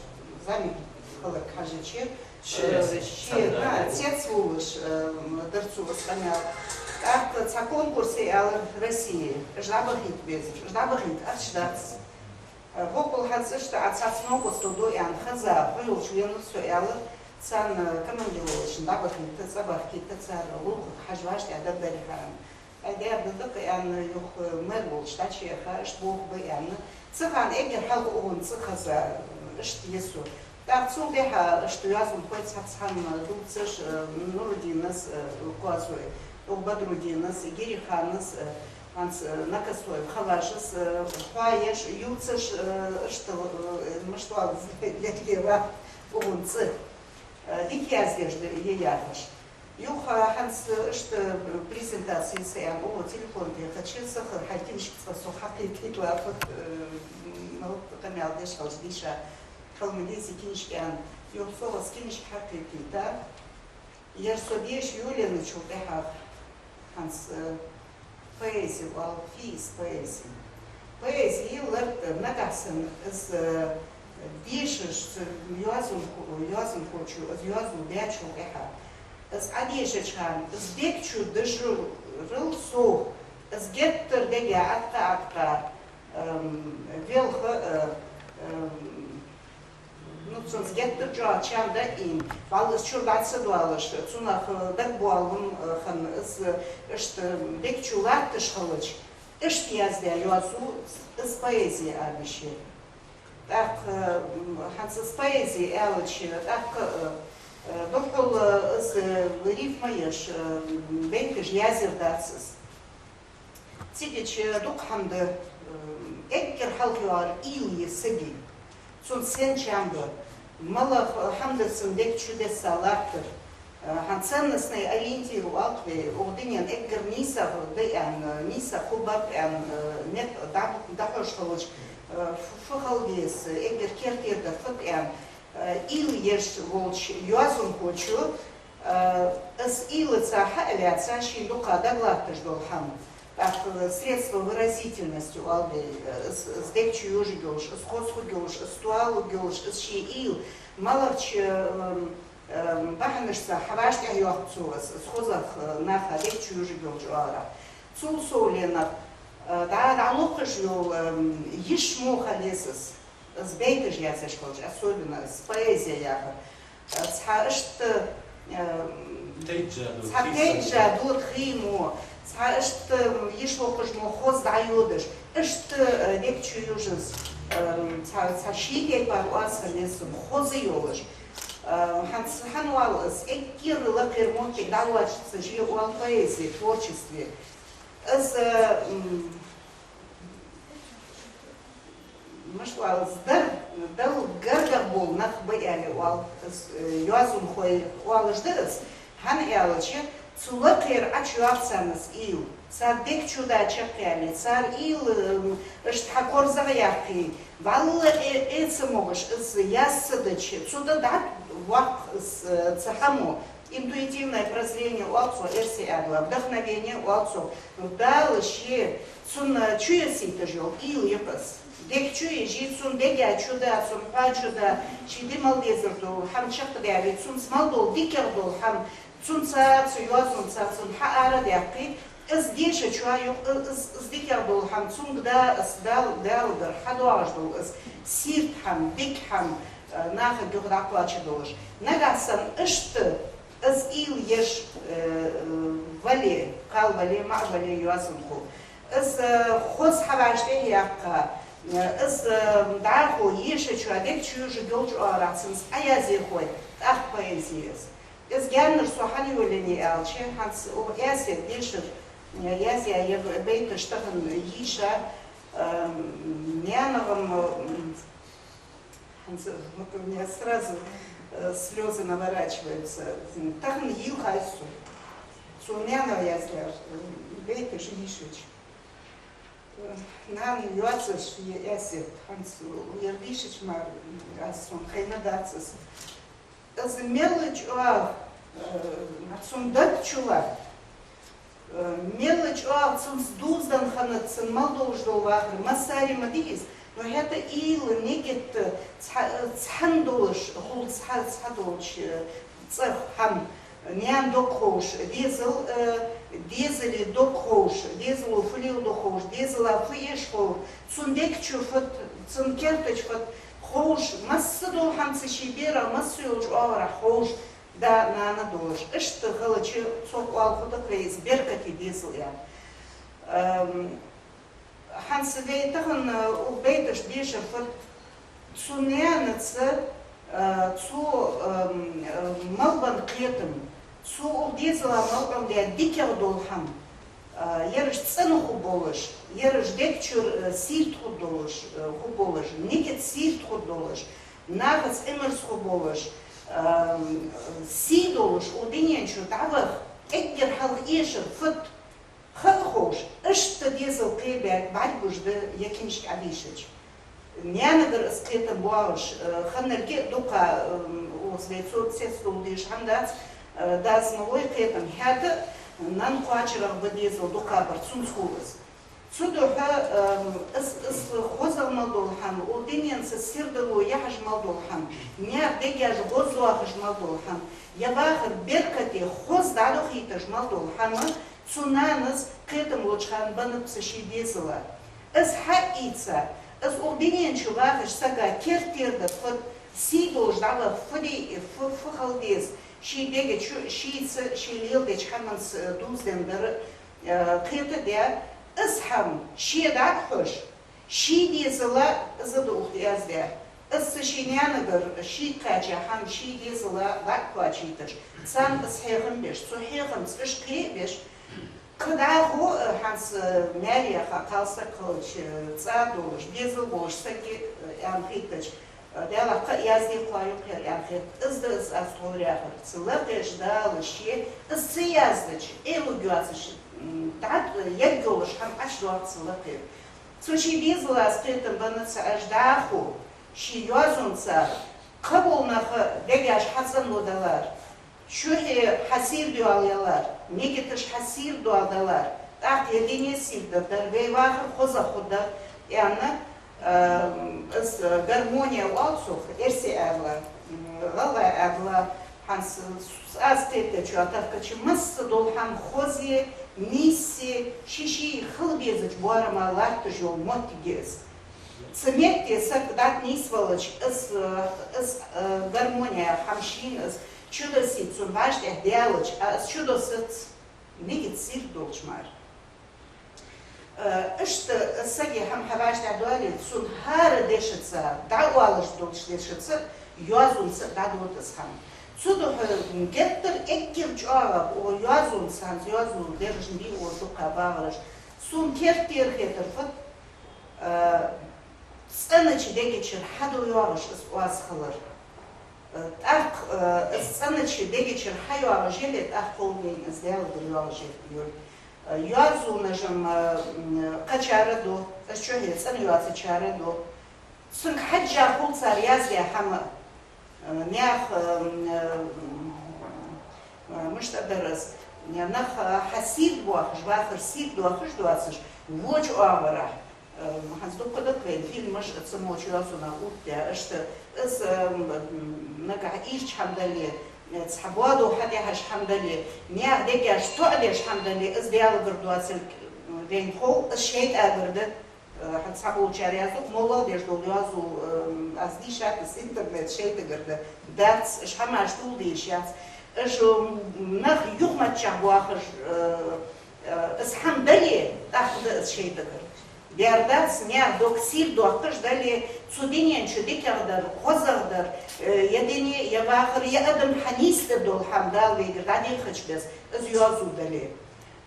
зӀамига хиларга хьежача, Ши, э, ши, цхьан, хӀа, цецвувлаш, э, дар цо из къамаьл. ТӀаккха цхьа конкурс я, аьлар, Россе, уж дӀабахийта безаш, уж дӀабахийта ахча дац. Э, боккъал хӀанз иштта Ӏа цхьацца новкъостал ду аьнна хеза, хьо йолча венав со, аьлар, царна командировочни дӀабахийта, цӀабахкийта цар гӀулакхага хьажа вӀаштӀехьдаргдарий хьона. Ай, дерда дакъа аьнна, юха мэр волча дӀачуяха, иштта болх ба аьнна. Цу хана эггара хьалха укхун цӀи хеза, иштта я со. ТӀаккха цул тӀехьа иштта йоазонхой цхьацца хӀама дувцаш, э, Нурудинас, э, Козой, укх Бадрудинас, Гириханас, э, хӀанз, э, Накасоев Хаважас, э, хьоаеш, ювцаш, э, иштта, э, мишта оал, лергера укхун цӀи, э, дика яздеш да, е яхаш. Юха хӀанз иштта презентаци йисаян, укхо телефон тӀа хьача саха хьай кинишка цкъа со хьакхийтийта лафат, э, малт къамаьл деш хьалча дийша хьалма дези кинишка ян, юха со вас кинишка хьакхийтийта. Ер со деша йолаенначул тӀехьагӀа хӀанз, э, поэзи оал, фу я из поэзи. Поэзи лард нагахь санна из, э, дешаш, ц-, йоазонхо-, йоазонхочо из йоазув даьчул тӀехьагӀа, из Ӏадешача хана, из дег чу дешарал совгӀа, из геттара дега Ӏаткъа-Ӏаткъа, эм, велха, э, эм, ну, цунца геттара чӀоагӀа чам да ийна, валлахӀи, из чура дӀа ца доалаш, цунах, э, дагабоалам, э, хинна, из, э, иштта дег чу латташ хилча, иштта яздаь йоазув из поэзи оал йиш я. ТӀаккха, м, хӀанз из поэзи аьлча, тӀаккха, э, э, духхьал, э, из, э, рифма еш, э, бейташ язъяр дац из. Цигача дукха хӀама да, э, эггара хьалха йоагӀар уйла я сага. Цунца сенна чам ба, малагӀа хӀама да цун дег чу десса латтар. Э, хӀанз ценностный ориентир оал-кх вай, укх дунен эггара нийсагӀа да аьнна, нийсагӀа хургбар-кх аьнна, э, никъ дӀа-, дӀахьош хилча, э, фу, фу хила деза, эггара керттера дар фуд аьнна, э, уйла еш волча йоазонхочо, э, из уйлаца хьа а лаьца, шийна дукха дагалатташ дола хӀама. ТӀаккха средства выразительности оал вай, э, из, из дег чу йожаргйолаш, из хоза хургйолаш, из тоалургйолаш, из ший уйла малагӀча, эм, эм, бахьанашца хьавӀашагӀтӀехьа йоаккх цо из, из хозагӀа, э, наха дег чу йожаргйолча оагӀорахьа. Цул совгӀа, э, дӀа-, дӀалокхаш йола, эм, йиш мо хила еза из. Из бейташ язъеш хилча, особенно из поэзи яхар. Э, цхьа иштта, э, тайжа дода, цхьа хий тайжа санна дода хий мо, цхьа иштта, м, йиш локхаш мо хоза дӀайодаш, иштта, э, дег чу йожаш, э, цхьа, цхьа ший тайпара оаз хила еза, хоза йолаш. Э, хӀанз хӀана оал из, эггара лакхера моттиг дӀалоацаш я оал поэзи, творчество. Из, э, м, мишта оал из, дар, Далла гаргагӀа бола нах ба аьле оал из, э, йоазонхой оалаш да из. ХӀана аьлча, цу лакхера ӀочуйоагӀа царна из уйла. Цар дег чу да чакхъяьле, цар уйла, м, иштта хьакорзагӀъяккхе, валлахӀи, э, э, ца могаш, из яз ца дича, цу тӀа дӀавоаккх из, э, цхьа хӀама. Интуитивное прозрение оал цох, эрсий аьлча, вдохновение оал цох. Ну, Дала ше цунна чуйисийташ йола уйла я-кх из. Дег чу йижача, цун дега чу да, цун хьоа чу да, ший де мел дезар дола хӀама чакхдаьле, цунца мел дола дикагӀа дола хӀама, цунца, цу йоазонца цунна хьаара а даьккхе, из дешачоа юкъе, из, из дикагӀа дола хӀама цунга да, из Дала, Далагара хьадоагӀаш дола из сийрда хӀама, дика хӀама, э, нахага юха дӀакхоачаш долаш. Нагахь санна иштта из уйла еш, э, э, вале, кхал вале, маӀа вале йоазонхо, из, э, хоза хьавӀашагӀтӀехьа яккха, э, из, э, дӀахо ешачоа дег чу йожаргйолча оагӀорахьа цунца Ӏоязъе хой, тӀаккха поэзи я из. Из гаьннара со хӀана йолаеннай аьлча, хӀанз укх Ӏаьсет дешар, э, язъяь ер бейташ тахан йийша, э, наьнага-м, м, хӀанз, вот у меня сразу, э, слёзы наворачиваются. Тахан йийлхай со. Цо наьна яздаьр, э, бейташ йийшача. Э, нана йоацаш я Ӏаьсет, хӀанз ер дийшача мара аз сона хайна дац из. Из мел чӀоагӀа, э, цун даг чу латт. Э, мел чӀоагӀа цунца дувзаденна хиннад цун мел долаш дола вахар, массари ма дий из, но хӀаьта уйла, нигат цхьа-, цхьана долаш, хул цхьа-, цхьа долча, э, цӀагӀа хӀама, наьна дог ховш, дезал, э, дезала дог ховш, дезало фу леладу ховш, дезала фу эш ховш, цун дег чу фуд, цун керта чу фуд ховш, массадола хӀама цу ший берах, массайолча оагӀорахьа ховш, да, нана долаш. Иштта хилча, цох оал хургда-кх вай из беркате дезал аьнна. Эм, хӀанз вай тахан, э, укх бейташта дешар фуд, цу наьнаца, э, цо, эм, э, мел бенна кхетам, цо укх дезала мел Ӏомадаь дикагӀа дола хӀама, э, ераш цӀена хургболаш, ераш дег чура, э, сийрда хургдолаш, э, хургболаш, нигат сийрда хургдолаш, нахаца имарс хургболаш, Ам, сий долаш укх дунен чу дӀаваха эггара хьалха эшар фуд, ха а ховш, иштта дезал кхебаьрг бӀаргагуш да ер книжка Ӏодийшача. Наьнагара из кхетам боагӀаш, э, ханнарги а дукха, ам, укхаза вай цо цецдоаладеш хӀама дац, э, дас ма лой кхетам, хӀаьта а нанна кхоачарагӀа ба дезал дукхагӀбар, цунца хул из. Цудухьа, ам, из, из хозагӀа мел дола хӀама, укх дуненца сердало яхьаш мел дола хӀама, наьха дегаш гӀозлоахаш мел дола хӀама, е вахар беркате хоза дӀадохийташ мел дола хӀама, цу нанас кхетам луча хана беннаб цу ший дезала. Из хьаийца, из укх дунен чу вахача сага керттера дар фуд, сий долаш дӀаваха фу де, фу, фу хила деза, ший дега чу, шийца, ший леладеча хӀаманца, э, дувзаденна дар, э, кхетадаь, из хӀама ше дӀа а хьош, ший дезала из да укх тӀа яздаь. Из цу ший наьнагара шийга кхаьча хӀама ший дезала дӀа а кхоачийташ, царна из хьехам беш, цу хьехамца уж кхебеш, кхы дӀахо, э, хӀанз, э, маьре яха кхалсаг хилча, э, цӀа долаш, дезал болаш саг, э, аьнна хийттача, э, Даьлах кхы а язде кхоа юкъера аьнна хет. Из да из аз тховра яхар. Цу лакхерча Дала ше из ца яздача, Ӏелургйоацаш, м, дӀа, э, ергйолаш хӀама ӀочудоагӀа цу лакхера. Цу ший дезала аз кхетам бенна ца Ӏеш дӀахо, ший йоазонца кхыбола нах дегаш хьацӀенло далар, чухье хьасийрдоаладалар, мегаташ хьасийрдоаладалар, тӀаккха ер дуне сийрдар дар, вай вахар хозагӀа хургдар, аьнна, ам, из, э, гармония оал цох, эрсий аьлча, м, гӀалгӀай аьлча, хӀанз аз кхетачоа тахкача масса дола хӀама хоза, нийса, ший-ший хила безача боарама латташ йола моттиг я из. Цу метте саг дӀанийсвелча, из, э, из, э, гармония хӀама шийна из чудоссийт цун бӀаьш тӀа даьлча, а из чудоссац мегат сийрда долча мара. Э, иштта из сага хӀама хьа бӀаьш тӀа доале, цун хӀара дешаца, дӀаоалаш долча дешаца, йоазонца дӀадода из хӀама. Цудухьа геттара эггара чӀоагӀа укх йоазонца, хӀанз йоазув дерригаш бий укхаза дукха багӀараш, сона керттера хетар фуд, э, цӀенача дега чура хьадоагӀаш из оаз хилар. Э, тӀаккха, э, из цӀенача дега чура хьайоагӀаш яле, тӀаккха ховнийна из Даьлагара йоагӀаш я, йоагӀаш я. Э, йоазонаш-м, э, м, кхычар а ду, из чухье цӀена йоацачар а ду. Цунга хьежжа хул цар яздаь хӀама, э, наьха, э, м, э, мишта дар из, нах, э, хьасийрдабоахаш, вахар сийрдадоахаш доацаш, воча оагӀорахьа, э, хӀанз дукха да-кх вайна фильмаш а цу моча йоазонах оттадаь, иштта из, э, м, нагахьа ийрча хӀама дале, э, цхьа боадо хьадехьаш хӀама дале, наьха дегаш тоӀадеш хӀама дале, из Даьлагара доацилга, э, вайна хов, из шайтӀагара да. Э, хӀанз цхьаболчар яздо-кх, моллагӀа деш дола йоазув, э, аз дийшад из, интернет шайтӀагара да, дац, уж хӀамаш тувладе йиш яц. Уж, м, нах юхамаччахьа боахаш, э, э, из хӀама дале, тӀаккха да из шайтӀагара. Дера дац, наьха дог сийрдадоаккхаш дале, цу дунен чу дикагӀдар, хозагӀдар, э, е дуне, е вахар, е адам хьанийсдергдола хӀама Дала вайгара дӀадехача бесса, из йоазув дале.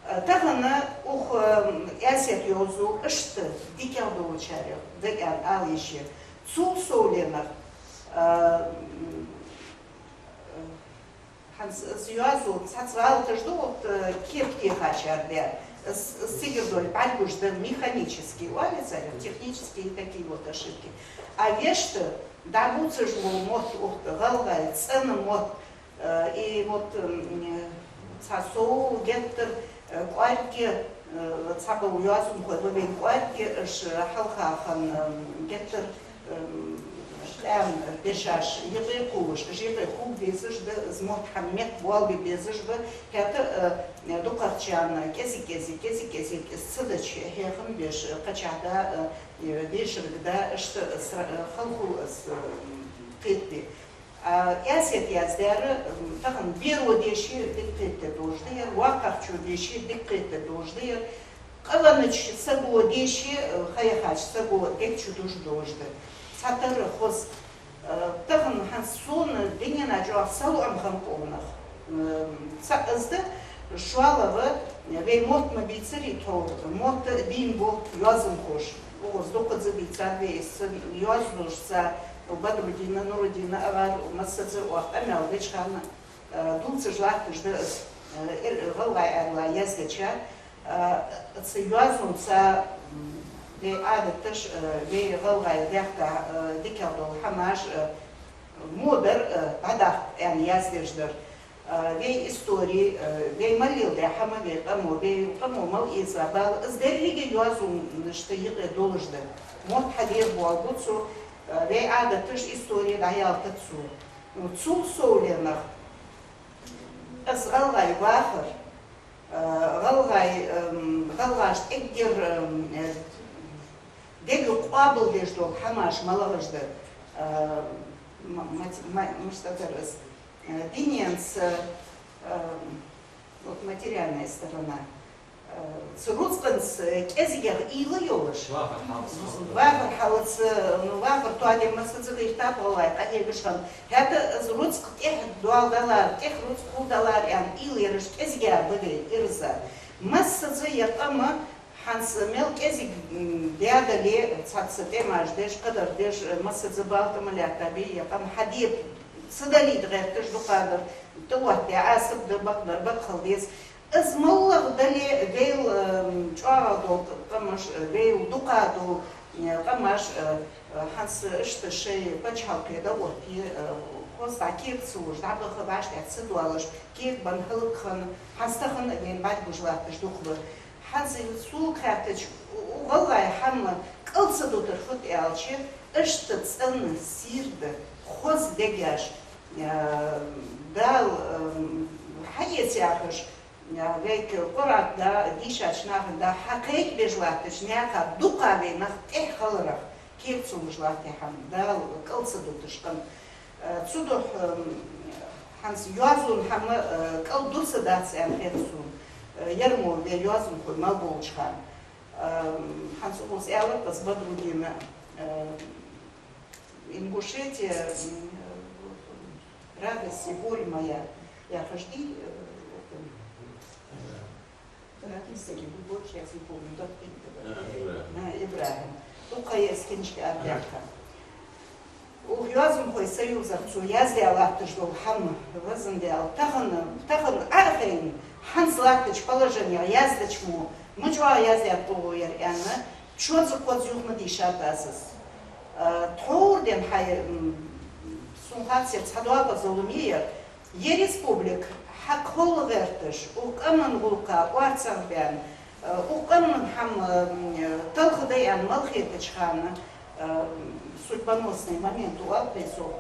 Э, тахан укх, э, Ӏаьсет йоазув иштта дикагӀа долчарех да аьнна ала йиш я. Цул совгӀа, э, м, э, хӀанз из йоазув цхьацца гӀалаташ да, вот, э, кепа техачар даьр. Из, из цигара дола бӀаргагуш да, механический оал царех, технические такие вот ошибки. А вешта, дӀабувцаш вола мотт, укх гӀалгӀай цӀена мотт, Э, и вот, м, цхьа сов геттара, э, кӀоарга, э, цхьабола йоазонхой ба вайна кӀоарга, уж хьалха хинна, м, геттара, м, къаьна дешаш юкъе кхувлаш, уж юкъе кхувла безаш да, из мотт хӀама метта боалабе безаш ба, хӀаьта, э, дукхагӀчарна кӀезиг-кӀезиг, кӀезиг-кӀезиг из ца дича, хьехам беш, э, кхычахьа да, э, дешарга да, иштта сра-, э, хала хул из, э, кхетаде. А, Ӏаьсет яздаьр, м, тахан беро деша дика кхетаде долаш да ер, воккхагӀчо деша дика кхетаде долаш да ер, къавеннача саго деша, э, ха яхача саго дег чу дужаш долаш да. Цхьатарра хоза. Э, тахан хӀанз сона дунен чу чӀоагӀа салоӀам хиннаб укх нах. М, цхьа из да, шоллагӀа, вай мотт ма бийцарий тховра, мотт а бийна ба йоазонхоша. Укхаза дукхаза бийцад вай из, цу йоазонашца Бадрудина, Нурудина агӀар массаза оаха къамаьл деча хана, э, дувцаш латташ да из, э, эр-, гӀалгӀай аьлла яздеча, э, цу йоазонца, м, вай Ӏадаташ, э, вай гӀалгӀай дехта, э, дикагӀа дола хӀамаш, э, мо дар, э, дӀадаккха аьнна яздеш дар. Э, вай истори, э, вай мел леладаь хӀама, вай къамо, вай къамо мел эца бала, из деррига йоазонашта юкъе долаш да. Мотт хьадергбоалабу цо, э, вай Ӏадаташ, истори дӀаялийтац цо. Ну, цул совгӀа, из гӀалгӀай вахар, э, гӀалгӀай, эм, гӀалгӀашта эггара, эм, э, дега къоабалдеш дола хӀамаш малагӀаш да, э, ма-, мати-, ма-, мишта дар из, э, диненца, э, вот материальная сторона, э, цу рузкъанца кӀезигагӀа уйла йолаш. Вахар хьалаца, ну, вахар тоаде массаза гӀертаб гӀалгӀай къахьегаш хинна. ХӀаьта из рузкъа тӀех доал далар, тӀех рузкъа хул далар аьнна уйла яраш кӀезигагӀа ба вай ираз. Массаза ер къам хӀанз мел кӀезига, м, даь дале, цхьацца тӀемаш деш, кхыдар деш, э, массаза бала тӀа ма латтабий, ер къам хьаде, ца далийта гӀерташ дукхагӀдар, тӀавоттадаь Ӏазап да, бакъдар бакъ хила деза. Из моллагӀа дале, вайл, м, чӀоагӀагӀа дола къамаш, э, вайл дукхагӀа дола, э, къамаш, э, э, хӀанз иштта шоай паччахьалкхе дӀаотте, э, хоза кег ца луш, дӀабаха вӀаштӀехьа ца доалаш, кег бенна хӀалакхинна, хӀанз тахан а вайна бӀаргагуш латташ дукха ба. ХӀанз сога хаьттача, у-, у гӀалгӀай хӀама кӀал ца дутар фуд аьлча, иштта цӀена сийрда, хоза дегаш, а, Дала, ам, хьаэца яхаш, а, вайга Къуръан да, дийшача наха да, хьакхайкабеш латтача наха дукха вай нах тӀехьа хиларах, кег ца луш латта хӀама, Дала кӀал ца дуташ къам. Э, цудухьа, м, хӀанз йоазон хӀама, э, кӀал дуца дац аьнна хет сона, э, ер мо вай йоазонхой мел болча хана. Э, хӀанз укхаза аьлар-кх из Бадрудина, э, Ингушетия, м, э, радость и боль моя яхаш дий, э, это, Написали, любовь, щас не помню, как имя-то было. А, ИбрахӀим. А, ИбрахӀим. Дукха я из книжка арабаьхка. Укх йоазонхой союзах цо яздаь латташ дола хӀама, везан Даьла, тахан, тахан Ӏо а хайна, хӀанз латтача положенех яздача мо, ма чӀоагӀа яздаьд оаха ер аьнна, чоза-кхоза юха ма дийшад аз из. А, тхьовра денз хьай, м, сона хац ер цхьа доакъа зуламе яр, Ер республика хьакхолла гӀерташ, укх къаман гӀулакха орцагӀбаьнна, э, укх къаман хӀама, м, талхадайна мел хетача хана, э, судьбоносный момент оал-кх вай цох,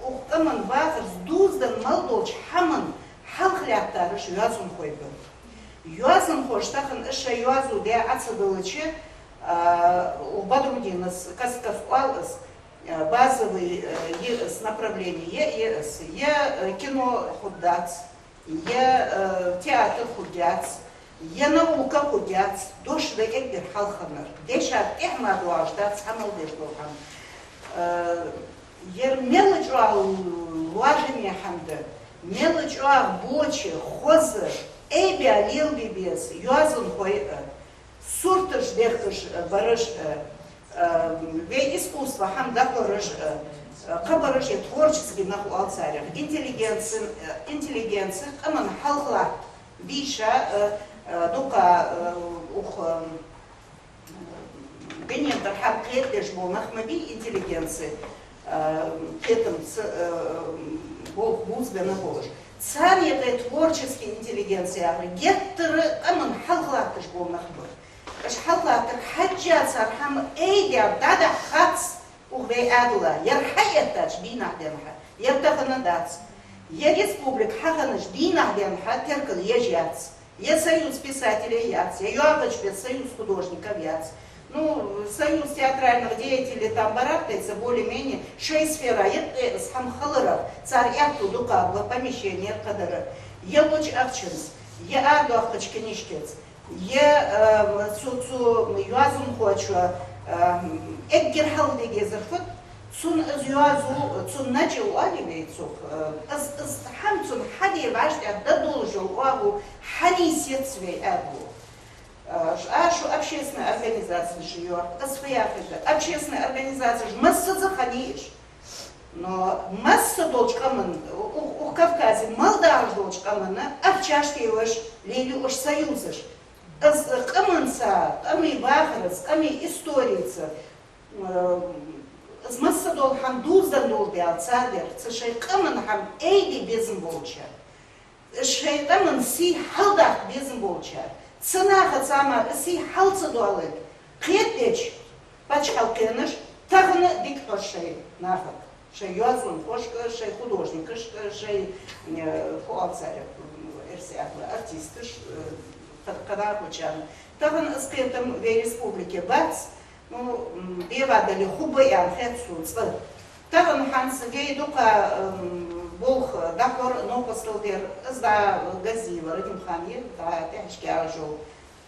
укх къаман вахарца дувзаденна мел долча хӀаман хьалхалаьттараш йоазонхой ба. Йоазонхоша тахан шоай йоазув даь Ӏо ца далча, э, у Бадрудинас каст-каста оал из, э, базовый, э, я из, направление я, я из, я, э, кино хургдац, я, э, театр хургьяц, я наука хургьяц, дош да эггара хьалхарнар. Дешах тӀехьа мара доагӀаш дац хӀама мел деш дола хӀама. Э, ер мел чӀоагӀа лоархӀаме хӀама да, мел чӀоагӀа боча, хоза, айбаь лелабе беза йоазонхой а, сурташ дехкаш, э, бараш, э, э, вай искусство хӀама дӀахьораш, э, э, кхыбараш, я творческий нах оал царех. Интеллигенци, э, интеллигенци къаман хьалхалатта бийша, э, э, дукха, э, укх, э, дунен тӀара хьалкхетадеш бола нах ма бий интеллигенци, э, кхетамца, э, болх бувзабенна болаш. Царна юкъе творческий интеллигенци яхар геттара къаман хьалхалатташ бола нах ба. Уж хьалхалаттар хьежжа цар хӀама айдаьр дӀадахьа хац укх вай Ӏаьдала, ер хьаэттача дийнахьа денз хьа, ер тахан дац. Ер республика хьахиннача дийнахьа денз хьа теркал еш яц. Я союз писателей яц, я йоагӀача беса союз художников яц. Ну, союз театральных деятелей там барахтается более-менее, шоай сфера юкъе из хӀама хиларах, цар аьттув дукха ба помещенера, кхыдара. Я луча ахчанца, я арадоаккхача книжкаца, я, э, цу, цу йоазонхочо, э, эггара хьалха де дезар фуд, цун из йоазув, цун начӀ оалий вай цох, э, из, из хӀама цун хьаде вӀаштӀехьа да долаш йола оагӀув хьанийсъяц вай Ӏаьдало. Э, ш-, а, шу общественная организацеш йоах, из фу яхилга да? Общественная организацеш массаза хьанийсъяц. Но масса долча къаман, у-, у-, укх Кавказе мел дахаш долча къаман ахчаш, телаш лелаю уж союзаш. Из къаманца, къамий бахарца, къамий историца, э, из масса дола хӀама дувзаденна дола дела цар дар, цу шоай къаман хӀама айде безам болчар. Шоай къаман сий хьалдаккха безам болчар, цу нахаца мара из сий хьал ца доаллалга кхетадеча паччахьалкхенаш тахан а дика хьож шоай нахага, шоай йоазонхошка, шоай художникашка, шоай, э, фу оал царех, м, эрсий аьлча, артисташ, э, кхы-, кхыдарчарна. Тахан из кхетам вай республике бац, ну, м, дегӀа дале хургба аьнна хет сона цкъа. Тахан хӀанз вай дукха, м, болх дӀахьор, новкъостал дар, из да Газиева Радимхана, да тӀехьашка яхаш йола,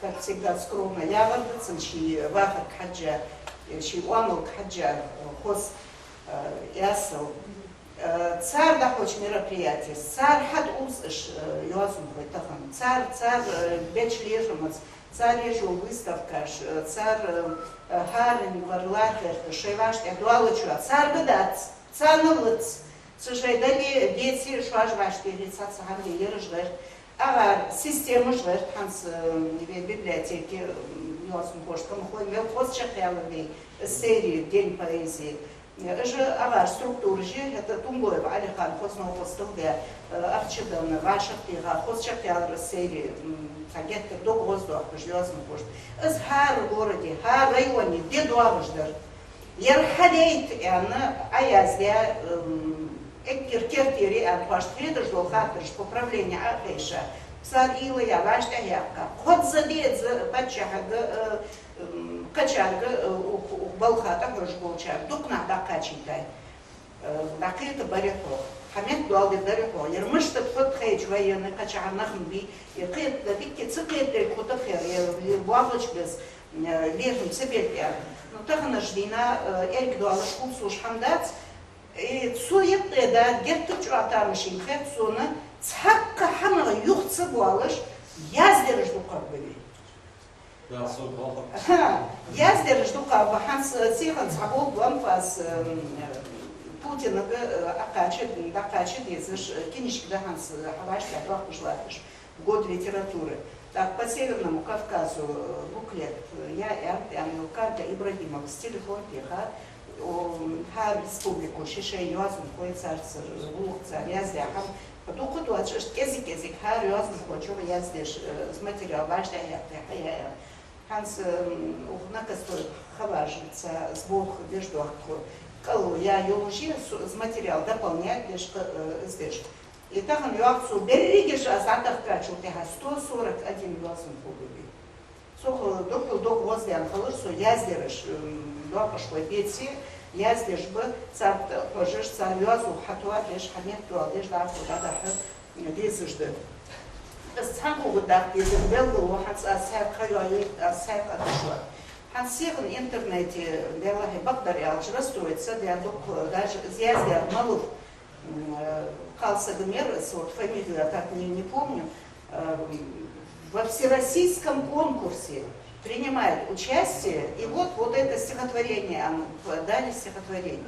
как всегда, скромно ягӀар да цун, ший вахарга хьежжа, ший оамалга хьежжа, э, хоза, э, ясал. Э, цар дӀахьоча мероприятеца, цар хьатӀаувз уж, э, йоазонхой тахан. Цар, цар, э, беча лерхӀамца, цар еш йола выставкаш, э, цар, э, э, хӀаране вар лархӀар шоай вӀаштӀехьа доаллачоа, царга дац, царна лац. Цу шоай дале, деце, шоаш вӀаштӀехьа цхьацца хӀама де ераш гӀерт. АгӀар системаш гӀерт хӀанз, э, вай библиотеке, э, йоазонхошта ма хой, мел хоза чакхъяьлар вай из серия День поэзии. Уж агӀар структураш, хӀаьта Тумгоев Ӏалихан хоза новкъостал даь, э, ахча денна, вӀашагӀтеха, хоза чакхъяьлар из серия, м, цхьа геттара дог гӀоздоахаш йоазонхошта. Из хӀара городе, хӀара районе де доагӀаш дар. Ер хьадайта аьнна Ӏаяздаь, м, эггара керттера аьнна тхоашта хеташ дола хаттараш по управлению Ӏа а хайша, цар уйла я, вӀаштӀехьа яьккха. Кхозза деза паччахьага, э, м, кхычарга, э, укх, укх балха тӀахьожаш болчарга дукха нах дӀакхачийтай. Э, дӀакхета баре хьогӀ. Хьа метта доал де даре хьогӀ. Ер мишта тхо тхайча военный кхычахьа нах ма бий. Ер кхетаде дикка ца кхетадерг хӀаьта хер, ер, ер боагӀача беза, э, лерхӀам ца беллар. Ну, таханарча дийнахьа, э, эрг доалаш, хулсуш хӀама дац. Э, цу юкъе да геттара чӀоагӀа тамашийна хет сона, цхьаккха хӀамах юха ца боалаш, яздераш дукхагӀа ба вай. Да, со бахар. Ха, яздераш дукхагӀа ба. ХӀанз, э, сиха цхьа болх ба ам фас, э, Путинага, э, акхача, дӀакхача дезаш, э, кинишка да хӀанз, э, хьавӀаштӀехьа доаккхаш латташ, «Год литературы». Так, по Северному Кавказу, э, буклет, э, я аьнна, аьнна, Карга Ибрагимовс телефон тӀа ха, о, хӀара республико шоай-шоай йоазонхой, царца, э, гӀулакх цар яздаь хӀама, дукха доацаш, кӀезиг-кӀезиг хӀара йоазонхочоа яздеш, э, из материал вӀаштӀехьа яьккхе хьаяьяр. ХӀанз, м, укх Накастой Хаважица из болх беш доахк тхо. КӀал я йолаш, со из материал дополнять деш, кхы, э, из деш. И тахан йоах цо, берригаш аз дӀатохкачул тӀехьа сто сорок один йоазонхо ба вай. Цох, э, дукха дог гӀоздаьнна хилар со, яздераш, м, доакъашхой беце, яздеш ба, царга хьожаш, цар йоазув хьатоадеш, хьа метта доал деш, дӀахо дӀадахьа дезаш да. Из цхьан кугӀа даккха дезар белгало, хӀанз аз цхьаькха ха йоае, аз цхьаькха дӀадешаш. ХӀанз сиха интернете, делахье, бакъдар аьлча, расстроиться даь дукха, даже из яздаьр малув, м, э, кхалсага мара, с-, вот фамилию я так не, не помню, э, во всероссийском конкурсе принимает участие, и вот, вот это стихотворение, оно, дали стихотворение,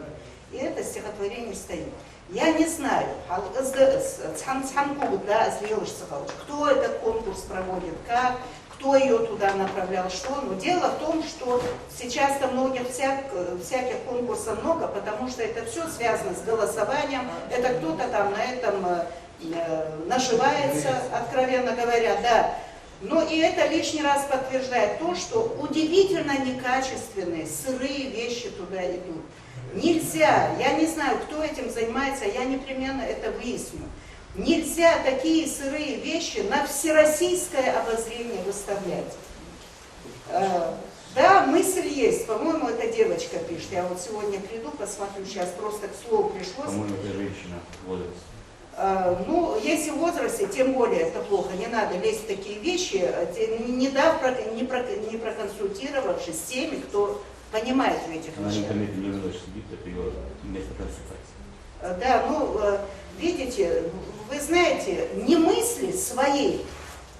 и это стихотворение стоит. Я не знаю, хьал из да из, цхьан, цхьан кугӀа да из лелаш ца хилча. Кто этот конкурс проводит, как, кто её туда направлял, что. Но дело в том, что сейчас-то многих всяк-, э, всяких конкурсов много, потому что это всё связано с голосованием. Это кто-то там на этом, э, э, наживается, откровенно говоря, да. Но и это лишний раз подтверждает то, что удивительно некачественные, сырые вещи туда идут. Нельзя, я не знаю, кто этим занимается, я непременно это выясню. Нельзя такие сырые вещи на всероссийское обозрение выставлять. Э, да, мысль есть. По-моему, эта девочка пишет. Я вот сегодня приду, посмотрю, сейчас просто к слову пришлось. По-моему, это женщина в возрасте. Э, ну, если в возрасте, тем более это плохо. Не надо лезть в такие вещи, э, те-, не дав, про-, не про-, не проконсультировавшись с теми, кто понимает в этих вещах. Она в интернете не умела сидит, это её место консультации. Э, да, ну, э, видите, вы знаете, не мысли своей.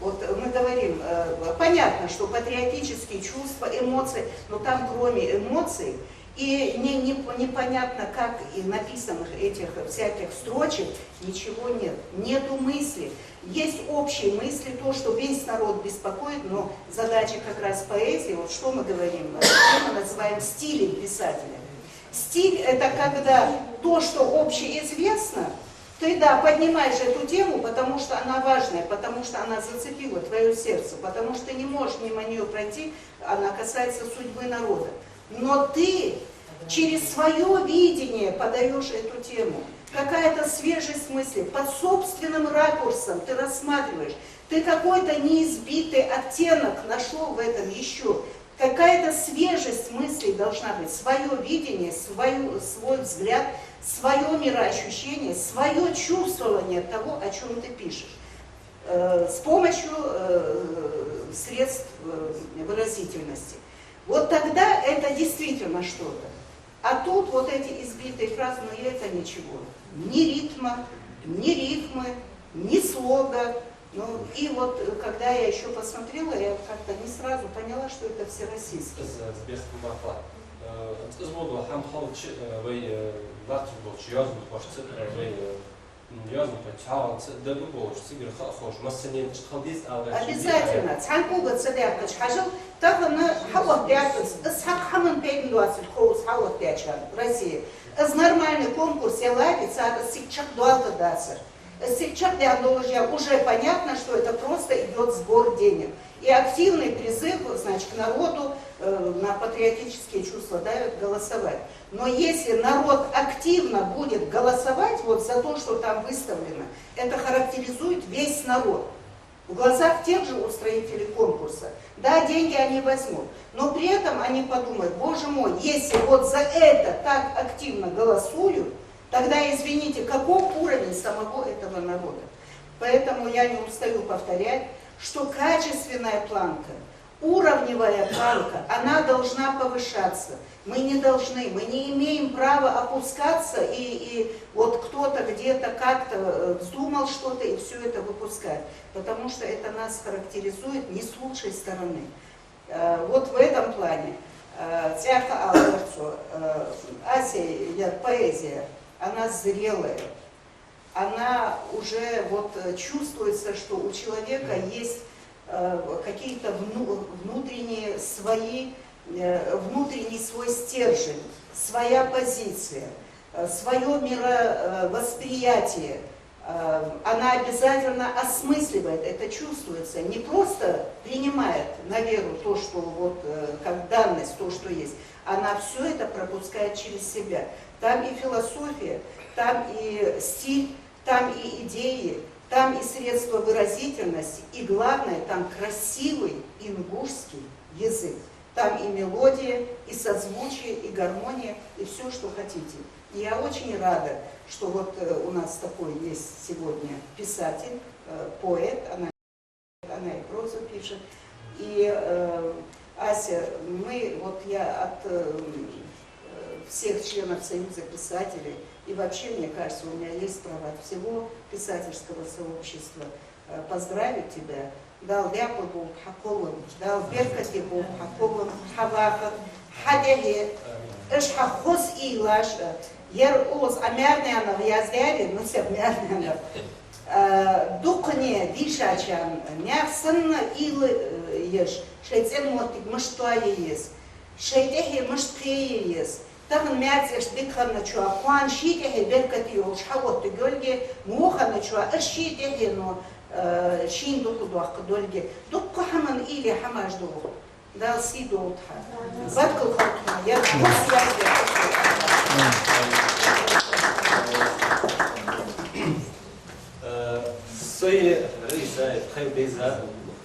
Вот мы говорим, э, понятно, что патриотические чувства, эмоции, но там кроме эмоций И не, не, непонятно, как и написанных этих всяких строчек ничего нет. Нету мысли. Есть общие мысли, то, что весь народ беспокоит, но задача как раз поэзии, вот что мы говорим, что мы называем стилем писателя. Стиль — это когда то, что общеизвестно, ты, да, поднимаешь эту тему, потому что она важная, потому что она зацепила твое сердце, потому что ты не можешь мимо нее пройти, она касается судьбы народа. Но ты через свое видение подаешь эту тему. Какая-то свежесть мысли, под собственным ракурсом ты рассматриваешь. Ты какой-то неизбитый оттенок нашел в этом еще. Какая-то свежесть мыслей должна быть, свое видение, свою, свой взгляд, свое мироощущение, свое чувствование того, о чем ты пишешь, э, с помощью э, средств э, выразительности. Вот тогда это действительно что-то. А тут вот эти избитые фразы, ну и это ничего. Ни ритма, ни рифмы, ни слога. Ну и вот э, когда я еще посмотрела, я как-то не сразу поняла, что это всероссийский. Из, из бехк бакъла. Э, из моду хьам халчи, э, вай, э, лахтур болчу, язму хошци, э, вай, э, м, язму по цхьаалца, да бу болчу, цигара ха хошци, массанена чу хал дис, ала. Обязательно. Цхьан куба ца дяхкач хьажал, тахан хьалах дяхкац, из хьак хьаман пейн доацар ховс хьалах дячан, Россия. Из нормальный конкурс я лади, цар из сик чакхдоалта дацар. Из сик чакхдян долаш я уже понятно, что это просто идет сбор денег. И активный призыв, значит, к народу э, на патриотические чувства, да, голосовать. Но если народ активно будет голосовать вот за то, что там выставлено, это характеризует весь народ. В глазах тех же устроителей конкурса. Да, деньги они возьмут, но при этом они подумают: «Боже мой, если вот за это так активно голосуют, тогда, извините, каков уровень самого этого народа?» Поэтому я не устаю повторять, что качественная планка, уровневая планка, она должна повышаться. Мы не должны, мы не имеем права опускаться, и, и вот кто-то где-то как-то э, вздумал что-то и все это выпускать, потому что это нас характеризует не с лучшей стороны. Э, Вот в этом плане э, цӀаьхха ала ларцо, э, Асея поэзия, она зрелая, она уже вот э, чувствуется, что у человека есть э, какие-то вну- внутренние свои, э, внутренний свой стержень, своя позиция, свое мировосприятие. Э, Она обязательно осмысливает, это чувствуется, не просто принимает на веру то, что вот э, как данность, то, что есть, она все это пропускает через себя. Там и философия, там и стиль, там и идеи, там и средства выразительности, и главное, там красивый ингушский язык. Там и мелодия, и созвучие, и гармония, и все, что хотите. И я очень рада, что вот э, у нас такой есть сегодня писатель, э, поэт, она, она и прозу пишет. И э, Ася, мы, вот я от э, всех членов Союза писателей, и вообще, мне кажется, у меня есть право от всего писательского сообщества э, поздравить тебя. Дала декъал болба хьа кхоллам, Дала беркате болба хьа кхоллам, хьа вахар, хьа дехье, аш хьа хоза уйлаш, э, ер укхаза а маьрнанах яздаьр, ну, се маьрнанах. Э, дукхане дийшачарна наьха санна уйла э, еш, шоай цӀен моттиг мишта тоае еза, шоай дехье мишта кхее еза. Тахан маьрцӀеш дика хинначоа кхоана ший тӀехье беркате йолаш хьаотта долга, во хинначоа аш ший тӀехьено э, шийна дукха доккха долга. Дуккха хӀаман уйла хьамаш долу. Дала сий долда хьа. Баркал хилда хьона. Я хӀус яздеш. Э, Сай Раиса, тхай беза,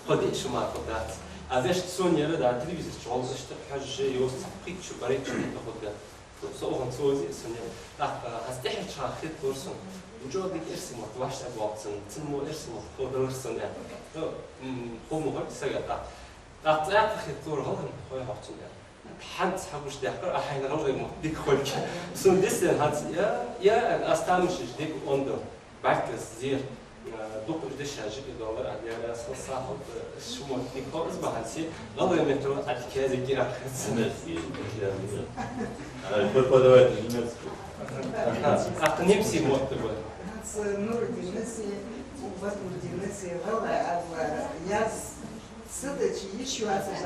ходи шума ходац. А вешта сонера да телевизор чу гӀолзашта хьожа йост кхичу баричу худда. Со оханца ози сонера. Так, хас тӀехьа ча хет лор сон. Учо дик эрсимат вашта болцун. Цин мо эрсимат ходалар сон я. То, хумугар сага так. Так, цака хет лор галан хой хавцун я. Ханц хабуш дякар, а хайна галай мо дик хольча. Сон дисен ханц я, я астамшиш дик ондо. Бартас зир. Дукха уж дешаш жига долар, а дера сал сахал, э, шумотник хо из бахьанце, гӀалгӀай меттала а дика язъе гирах хацана. Ай, преподаватель немецкого. Аха, аха, немций мотт ба. Нуруддинас, Батурдинас, гӀалгӀай адла яз. Ца дича йиш йоацаш,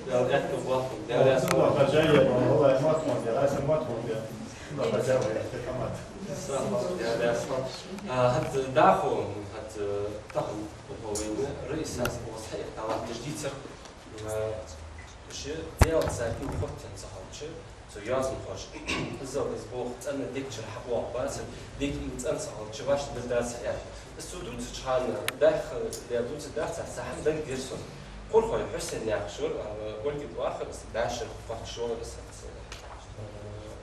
Дала аьттув боаккхалба, Дала раьза хилва. Хозяин, валлахӀи, мотт ма де, аз мотт ма де. Хозяин, я, это мат. Сахал, Дала раьза хилва. А, хӀанз дӀахо, хӀанз тахан укхо вайна Раисас укхаза хьаэттача латташ дийцар. А, ши Даьла царна хоттаденна ца хилча, цу йоазонхоша, иззал из болх цӀена дег чура хьабоагӀаргбацар, дег из цӀена ца хилча, вӀашта дергдац аьнна. Из цо дувцача хана, дӀахо, е дувцаргдац, цхьа хӀама дагадеар сона. Кхурхой Хьусен яхаш вар, а, Ольга тӀа вахар, из дашар кхоачаш вар, из, э,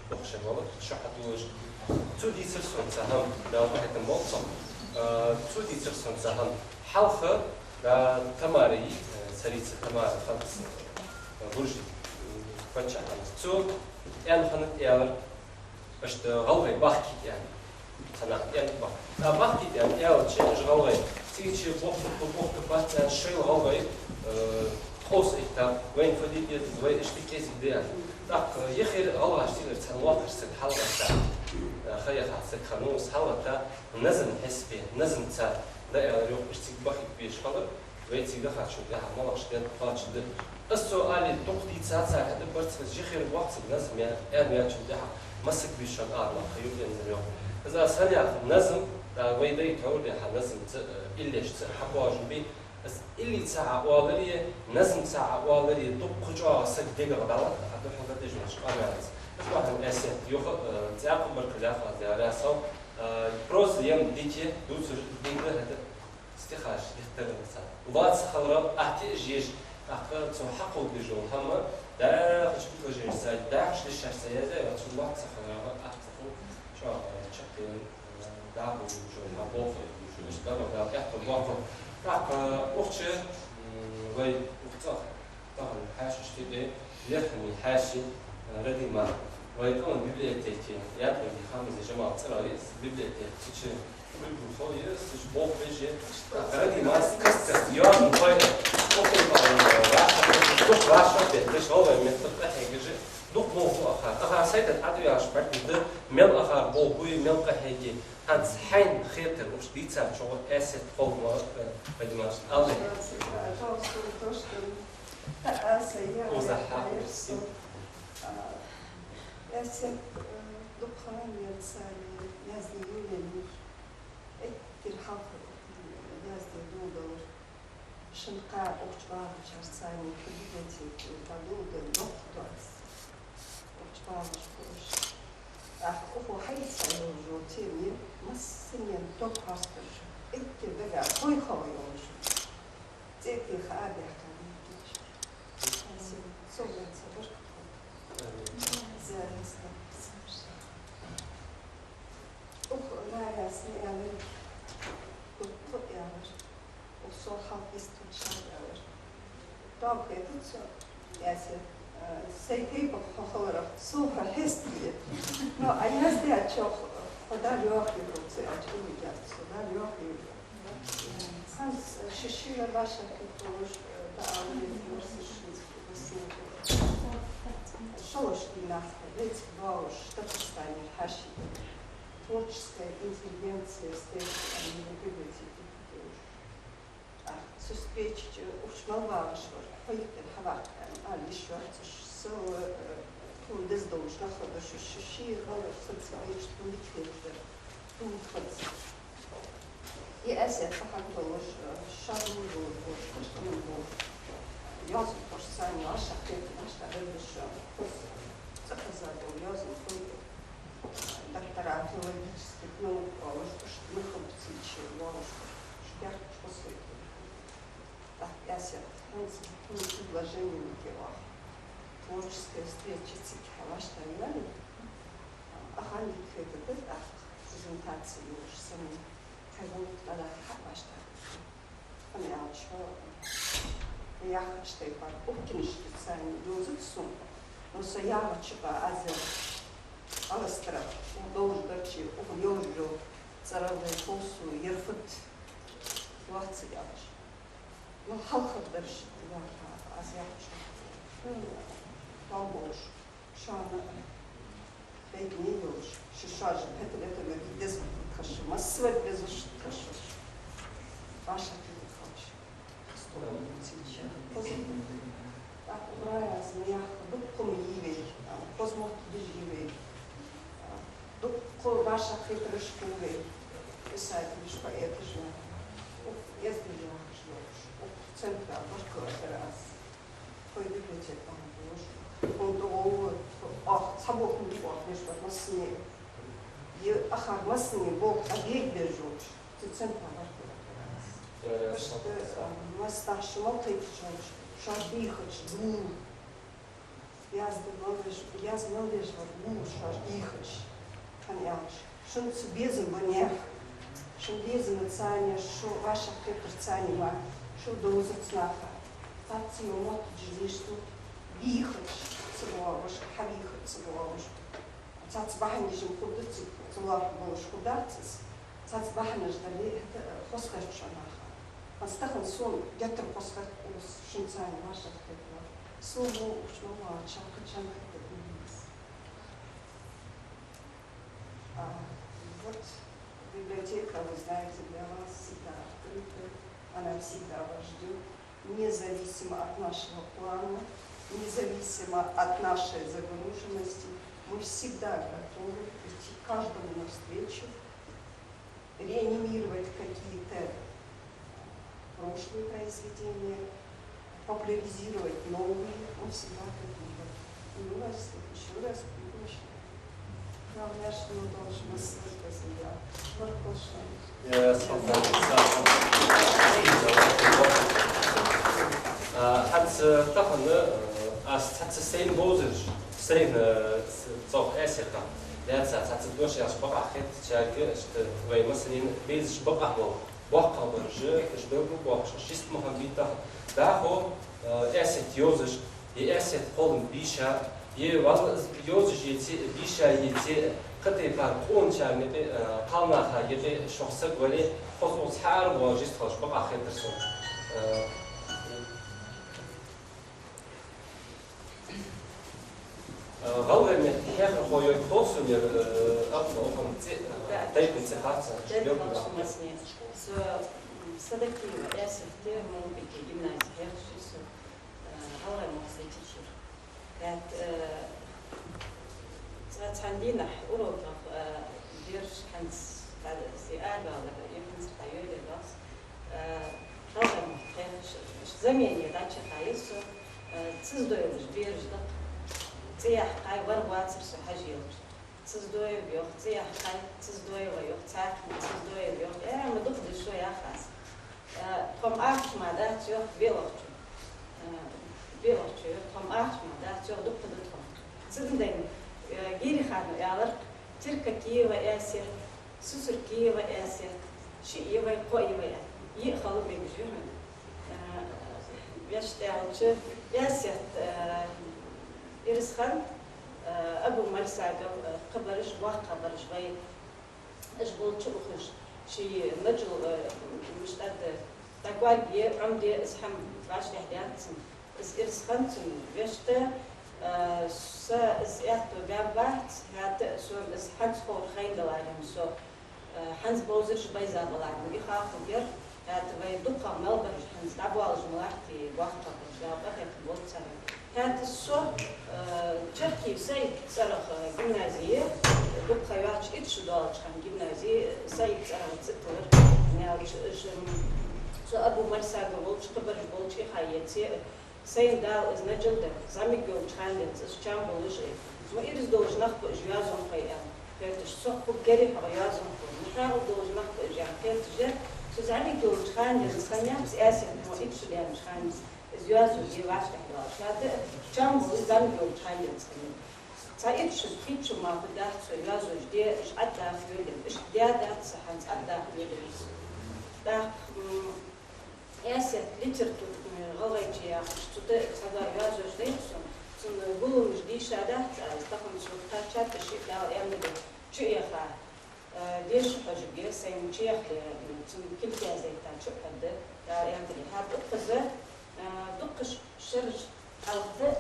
бохуш вар, шо хьадувцаш. Цо дийцар сона цхьа хӀама, Дала къахетам болба цох. Э, цо дийцар сона цхьа хӀама. Хьалха, да, Тамара, э, царица Тамара ханца, э, Гуржий, э, паччахь ханца. Цо аьнна хиннад аьлар, иштта гӀалгӀай бахкийта аьнна. Цхьа наха аьннад бахкийта. ТӀаккха бахкийта аьнна аьлча, уж гӀалгӀай, цига чу бохкургба, бохкургбац аьнна, шоайла гӀалгӀай, э, къовса иттар, вайна фу де деза, вай иштта кӀезига да аьнна. ТӀаккха юххера гӀалгӀашта цигара цхьан воккхача сага хьалгӀатта, э, ха яхача сага хиннав из хьалгӀатта, назам хьисапе, назамца да аьлар, йоах, уж цига бахийта безаш хилар, вай цига дахачул тӀехьагӀа малагӀча денна кхоачашдергда. Из цо аьле, дукха дийца цар хьаде барцхаз, юххера воккха саг назам я аьнна ваьчул тӀехьагӀа, масса саг бийшача арахьа ха ю аьнна, йоах. Из аз хӀана яхар, назам, а, вай дай товр дехьа назамца, э, иллешца хьабоажабе, из илли ца Ӏа оаларе, назамца Ӏа оаларе, дукха чӀоагӀа саг дегагӀа дӀалатт, хьа духьал дӀадеш долча къамаьлаца. Из бахьан эсет, юха, э, цӀаккха баркал яхар, Дала раьза хилва, э, проза ем дика, дувцар дика да хӀаьта. Стихаш дехтарца. Лоаца хиларал ахьтиъаш еш, тӀаккха цо хьакховдадеш дола хӀама, дахача предложенешца, дахача дешашца язъяь, цо лоаца хиларал ахьтиъ чӀоагӀа чакхдаьнна, дӀахо йолча хьаболхе, иштта Дала аьттув боаккхалба. ТӀаккха укх чу, м, вай укх цӀагӀа тахан хьаьшашта тӀа лерхӀаме хьаьший, э, Радима, вай къаман библиотеке, Яковлев Хамза Жамал цӀерагӀа я из библиотека, цу чу билггал хов я из, цу чу болх беш я. Радимас каст-каста йоазонхой, укхун, э, вӀашагӀ-, дукха вӀашагӀбетташ, гӀалгӀай меттала къахьегаш, дукха болх ба акхар. Акхар сайтах тӀа а яхаш бӀаргагургда, мел акхар болх бу, мел къахьег. ХӀанз хьайна хетар, уж дийцачох эсет хов ма, э, Радимас, алле. Узахьа. Эсет, э, дукха ха ма яцале, язде юлени, эггара хьалха язде доладелар. Шин кхаь укх чу багӀачарца цхьана библиотеке дӀадоладенна доккха доацаш. Укх чу багӀаш ба уж. ТӀаккха укхо хьаийца йолаш йола тема я, массанена дог хьоасташ, эггара дагахь хой хала йолаш. ЦӀе тӀа ха а баьккха дийцача. Хьаьший, со вац, баркал хилда. Заяста. Укх Раисас аьлар, укх аьлар, укх со хьалха йистхинна ша аьлар. Дала хетац со, Ясир, э, сай тайпах хьо хиларах со хьо хьестабе. Но а яздаьчох хьо Дала йоахаве, хьо ца аьлча, хьо яздаьчох Дала йоахаве. ХӀанз ши-ши вӀашагӀкхеташ, э, да, а, вай тхьовра ши-ши василка. ШоллагӀча дийнахьа вайцига доагӀаш Татарстанера хьаьший. Творческая интеллигенция встречи, а, не любителей. Цу встрече чу укх чу мел багӀаш вар, хьо йиттина хьаваккха аьнна, ала йиш йоацаш, со, э, тхона деза долаш нах хиннад уж, ши-ши гӀалгӀай саг ца хилча, тхона дика хеташ дар, тхона хаза. Е эсет тӀа хьагуллуш, э, шарм болаш, куркум болаш, йоазонхошца цхьана вӀашагӀкхеташ, вӀашагӀдаргдолаш, хоза, цӀихеза бола йоазонхой, доктора филологических наук оалаш, уж нах хилба цига ше воалаш, уж геркаш хоза хетар. ТӀаккха Ясир, хӀанз хьона предложени ма де оаха. Творческая встреча цига хьа вӀаштӀехьа яле, а хӀанз дика хетаргда тӀаккха презентаци йолаш санна, хьай гӀулакх дӀадахьа хьа вӀаштӀехьа. ХӀана аьлча, яхача тайпара укх кинашка цхьана йовзац сона, но со яхача юкъа аз аластара, укх долаш дарча, укх йолаш йола ЦӀерагӀа вай хов со, ер фуд лоацца яхаш. Ну, хьалхардараш, ваха, аз яхаш. Хм, хьал болаш, шоана бегни йолаш, ши шажа, хӀета-бета мег деза тхаш, массавар безаш тхаш. Баша тхаш. Хоза. ТӀаккха Ӏумра яз ма яхха, дукха ма йий вай, хоза моттигаш йий вай. Дукха баша хетараш хул вай. Писателаш, поэташ, ух, эздел яхаш йолаш, ух, центра баркал дар аз. Хой библиотека ма болаш. Хьона тӀагӀолла, ах, цхьа бохам дукха ах, вешта массане. Е ахар массане бохам а бег бержоч. Цу центра баркал дар аз. Э, Ишта, а, массанахьа шу мел кхайкача волча, шоаш дийхача, дув. Язда мел веш, яз мел веш вар дув шоаш дийхача. ХӀана аьлча шун цу безам ба наьха. Шун безамаца цхьана, шо вӀашагӀкхетарца цхьана ма, шо довзац наха. Цхьацца йола моттигаш деш цу дийхача, ца боагӀаш, хьавийхача ца боагӀаш. Цхьацца бахьанаш хургдац, ца лоархӀаш болаш хургдац из. Цхьацца бахьанаш дале, хӀета, э, хоза хет шоана наха. ХӀанз тахан сона геттара хоза хет укхаза шунца цхьана вӀашагӀкхетар. Со мо укх чу мел ваьча кхычан хетаргда. А, вот библиотека, вы знаете, для вас всегда открыта, она всегда вас ждёт. Независимо от нашего плана, независимо от нашей загруженности, мы всегда готовы идти каждому навстречу, реанимировать какие-то прошлые произведения, популяризировать новые. Мы всегда готовы. И мы вас ещё раз приглашаем. Главное, что мы должны вас приглашаем. Э, сохранить. А, хӀанз тахан, э, аз цхьацца сайна бовзараш, сайна, э, ц-, цох эсеха, лаьца цхьацца дош яхаш бакъахьа хет, чарга, ишта вай массанена безаш бакъахьа бола боккхагӀбараш, уж белгалбоахаш, шист ма хиннабий тахан. ДӀахо, э, эсет йовзаш, е эсет кхоллам бийша, е валла йовзаш еце, бийша еце, кхы тайпара къоначарна юкъе, э, кхалнаха юкъе шох саг вале, хоза укхаза хьаарабоагӀаш йистхилараш бакъахьа хетар сона. Э, э, гӀалгӀай меттан хьехархо йола хов сона ер, э, Алла, укхан цӀи, э, тайпан цӀи харца, белгалбаьб. Со, м, Садакиева Эсет, Малгобеке гимназии хьехаш я со. Э, гӀалгӀай мохк сай тешир. ХӀаьта, э, цхьа-, цхьан дийнахьа уроках, э, бераш хӀанз, э, зи арвалар, юххьанцара йолаелар аз, э, гӀалгӀай мохк кхехаш, замена дӀачакхайир со, э, цӀи дойла бераш да-кх. ЦӀи яьккхай, вар вацар со хьажа елча. ЦӀи дойла йоах, цӀи яьккхай, цӀи дойла йоах, цхьаькханна цӀи дойла йоах. Э, ма дукха да шо, йоах аз. Э, тхо-м ахча мара дац, йоах, белахчо. Э, белахчо йоах, тхо-м ахча мара дац, йоах, дукха да тхо. Цудухьа, э, Гирихано аьлар-кх: Теркакиева Эсет, Сусуркиева Эсет, шиъ я вай, кхоъ я вай, аьнна. Йиъ хила мегаш я хьона. Э, вешта аьлча, Эсет, э, Ирисхан, э, Абумальсагов, э, кхыбараш, боккхагӀбараш вай. Уж болча ухаш, ший Наджул, э, мишта да, дӀакӀоаргде, Ӏомаде, из хӀама вӀаштӀехьадаьд цунна. Из Ирисхан цун вешта, э, са из аьттув баьб бац, хӀаьта а сона из хӀанз ховра хайна даларе-м со, э, хӀанз бовзараш байза баларе-м, и хьакхугер. ХӀаьта вай дукхагӀа мел бараш хӀанз дӀабоалаш ма латтий, боккхагӀбараш, Дала къахетам болба царех. ХӀаьта со, э, Чаркиев Саида цӀерагӀа гимназии, дукха ха йоацаш ирча долча хана гимназии Саида цӀерагӀа цӀи тиллар, аьлча, уж, м, со Абумальсагов волча, кхыбараш болча ихай еце, сайна Дала из Наджул дар, зӀамига йолча хана денз из чам болаш а, ма ираз долаш нах ба уж йоазонхой аьнна. Кхеташ, со хӀуггерий хьогӀ йоазонхо, ма хьаькъал долаш нах ба уж аьнна. Кхеташ, со зӀамига йолча хана денз хиннаяц Эсет, мо ирча даьннача хана денз из йоазув де вӀаштӀехьадоалаш. ХӀаьта чам болаш зӀамига йолча хана денз хиннай. Цхьа ирча, кхыча мара хӀама дац со йоазув де, уж Ӏаддаха йолаенна. Иштта даь дац са хӀанз Ӏаддаха йолаенна. ТӀаккха, м, Эсет литература, м, гӀалгӀайче яхаш, цу тӀа цхьа дар йоазув дайна сона, цун гуллугаш дийша дац аз, тахан со кхаьчад, шиъ Дала аьннад, чу эха. Э, деша хьожаргья, сайна чу яхале, цун кулг яздаьд, чу а хьадаьд, Дала аьннадале. ХӀаьта укхаза, э, дуккха ш-, шераш хьалха да,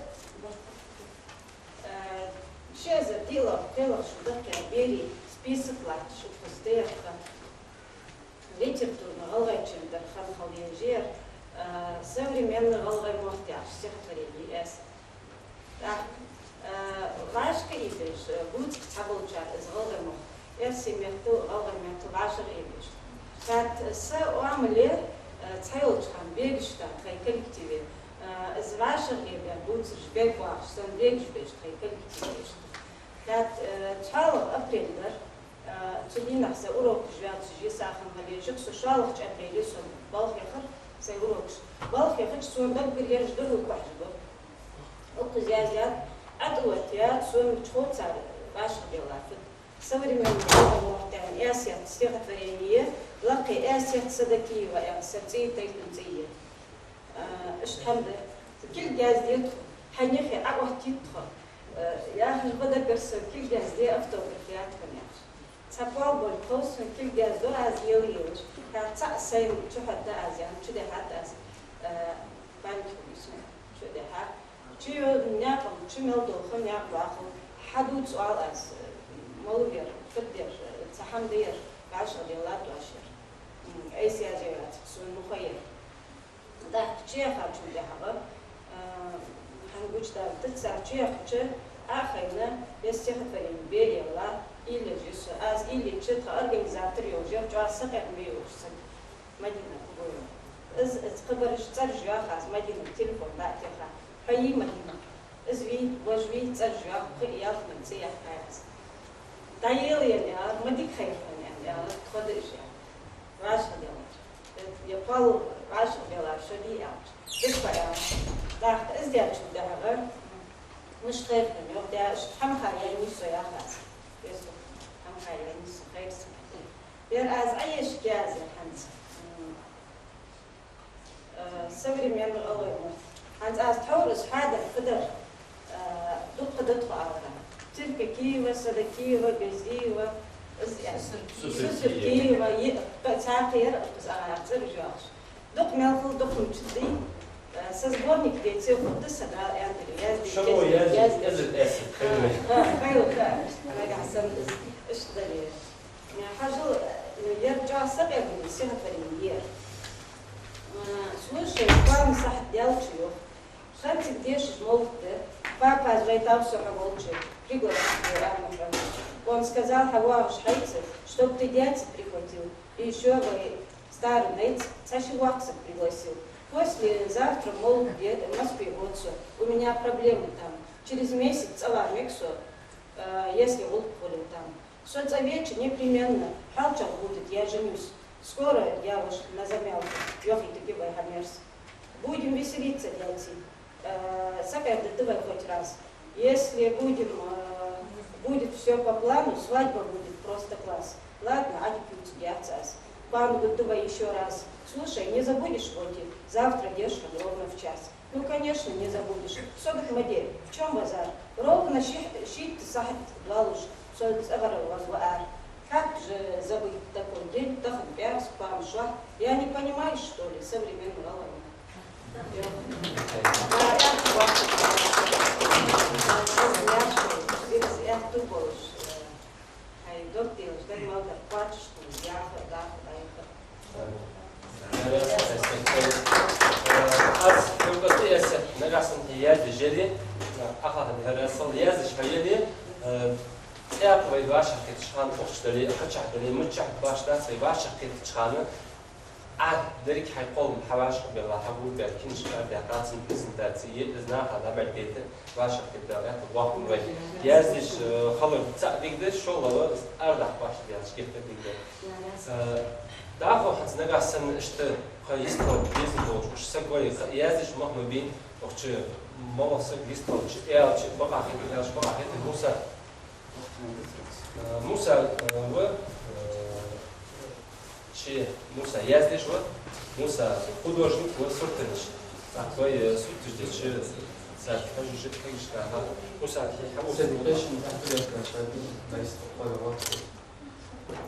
э, ши эзар диълагӀа, пхелагӀа шу дахка берий список латташ укхаза да ер. Литературни гӀалгӀайчен дар хинна хила еза ер, э, современни гӀалгӀай мотт яхаш стихотворени я из. ТӀаккха, э, вӀашагӀъебеш, э, бувцаш цхьаболчар из гӀалгӀай мотт, эрсий меттал, гӀалгӀай меттал вӀашагӀъебеш. ХӀаьта са оамале, э, цхьайолча хана бегаш да тхоай коллективе, э, из вӀашагӀъебаь бувцараш бегвоагӀаш, сона бегаш беш тхоай коллективе. ХӀаьта, э, цхьоалагӀа апрель дар, э, цу дийнахьа са урокаш йоацаш йисахана хиле, жихсо шоллагӀча апреле сона балха яхар сай урокаш. Балха яхача сона даггара ераш дургӀа кхоачаш ба. Укхаза яздаьд, ӀотӀаоттаяь, сона чуховцар вӀашагӀделла фуд. Современни гӀалгӀай мотт аьнна, Эсет стихотворени я, лакхе Эсет Садакиева аьнна, са цӀи, тайпан цӀи я. А, иштта хӀама да. Кулг язде тхо, хьай нихе Ӏаоттийт тхо. А, яхаш ба даггара сона, кулг язде, автограф яьй тхона яхаш. Цхьа поал болга хов сона, кулг яздо аз ела-елаш. ХӀаьта цаӀ сайна чухьоадаьд аз, яхар чудихьад аз. А, память хул сона чудихьа. Чу йо наькъа, чу мел дола хӀама наькъа вахал, хьадувца оал аз, малав ер, фуд ер, цхьа хӀама да ер, вӀашагӀделлад оаш ер. М, айса язъяь яц сона мухха ер. ТӀаккха чуяхачул тӀехьагӀа, а, хӀанз гучадаргда, цар чуяхача Ӏохайна, ер стихотворени бе елла, уйла еш я со. Аз уйла йича, тха организатор йолаш яр чӀоагӀа сакъердаме йолаш саг. Мадина Кубоева. Из, из кхыбараш цӀераш йоах аз, Мадинага телефон дӀа а теха. Хьо йий, Мадина? Из вий, вож вий, цӀераш йоах, пхи-ялх мел цӀи яьккхай аз. ДӀаела, аьнна, аьлар, ма дика хайра хьона, аьнна, аьлар, тхо да уж, аьнна. ВӀашагӀделлар. Я пхьол вӀашагӀбеллар шо дий, аьлча. Дика ба, аьлар. ТӀаккха из даьчул тӀехьагӀа мишта хайра хьона, йоах, даь, иштта хӀама хьаяьннай со, яхар аз. Фейсбуке хӀама хьаяьннай со, хайра сона. Ер аз Ӏоешаргья аз ер хӀанз. М. Э, современни гӀалгӀай мотт. ХӀанз аз тхьовра из хьадаьр, фу дар, э, дукха да тхо аларах. Теркакиева, Садакиева, Газиева, из, э, Сусуркиева. Сусуркиева, е-, цхьаькха яр из, а, цӀераш йоахаш. Дукха мел хул, дукха мичад дий. Э, са сборник деце, хургда са, Дала аьннадале, язде. Шо язде, язде. Эзар эсса, хайла. А, а, хайла, да. Нагахьа санна из, иштта дале. Хьажал, ер чӀоагӀа сакъердаме стихотворени я ер. Слушай, папа сахьат даьлча, йоах, ханцига дешаш мовлат да, папас вайтав со хьо волча, пригласить вай ама хьона. Он сказал, хьо воагӀаш хьайца, чтоб ты дядьца прихватил, и ещё вай старый найц, цхьа ши воккха саг пригласил. Послезавтра мовлат де Москве вода со, у меня проблемы там. Через месяц цӀавара мег со, э, если гӀулакх хуле там. Со цӀавеча непременно, хьоалчагӀа будет, я женюсь. Скоро я уж на замялках, йоах таки вай хьа мерза. Будем веселиться, дядьци. Э, сакъердадда вай хоть раз. Если будем, э, будет всё по плану, свадьба будет просто класс. Ладно, Ӏадика ювцаргьяц аз. Папа, гургда вай ещё раз. Слушай, не забудешь, Оти, завтра дешаш ровно в час. Ну, конечно, не забудешь. Согат ма де, в чём базар? Ровно ши-, шийтта сахьат доаллаш со цӀагӀара возва ара. Как же забыть такой день, тахан пӀаьраска папа шоай? Я не понимаешь, что ли, современный гӀалгӀай мотт? Йо. Ара, аьттув болаш. Из аьттув болаш. Хьай дог делаш, даг мел дар кхоачаш хул, яха, даха, дайха. Аз хӀанз тӀаэцна, нагахьа санна хьо язде жери, ахалха хӀара сал яздеш хьо ели, э, тӀаккха вай вӀашагӀкхетача хана, укх чу дале, кхычахьа дале, миччахьа башха дац вай вӀашагӀкхетача хана, Ӏа деррига хьай кхоллам хьавӀашагӀбелла, хьагулбаь, кинашка арадаьккха, цун презентаци е, из наха дӀабӀаргадайта, вӀашагӀкхетабаьлча, аьттув боаккх вай. Яздеш, э, хилар цаӀ дика да, шоллагӀа арадаха башха даьлча, геттара дика да. Э, дӀахо хӀанз нагахьа санна иштта кхы йистхила безам болаш, уж саг вай кхы яздеш мах ма бий, укх чу моллагӀа саг йистхилча, аьлча, бакъахьа хетар, аьлча, бакъахьа хетар, Муса. Э, Муса, э, ва, э, ши Муса яздеш ва, Муса художник ва, суртанаш. А, вай, э, сурташ деча, са хьажа жи-, хьажа жи-, аха. Муса, хьи, хьа Муса. Седи пешин, а, турецкая шайби, дайс, кхой, ва.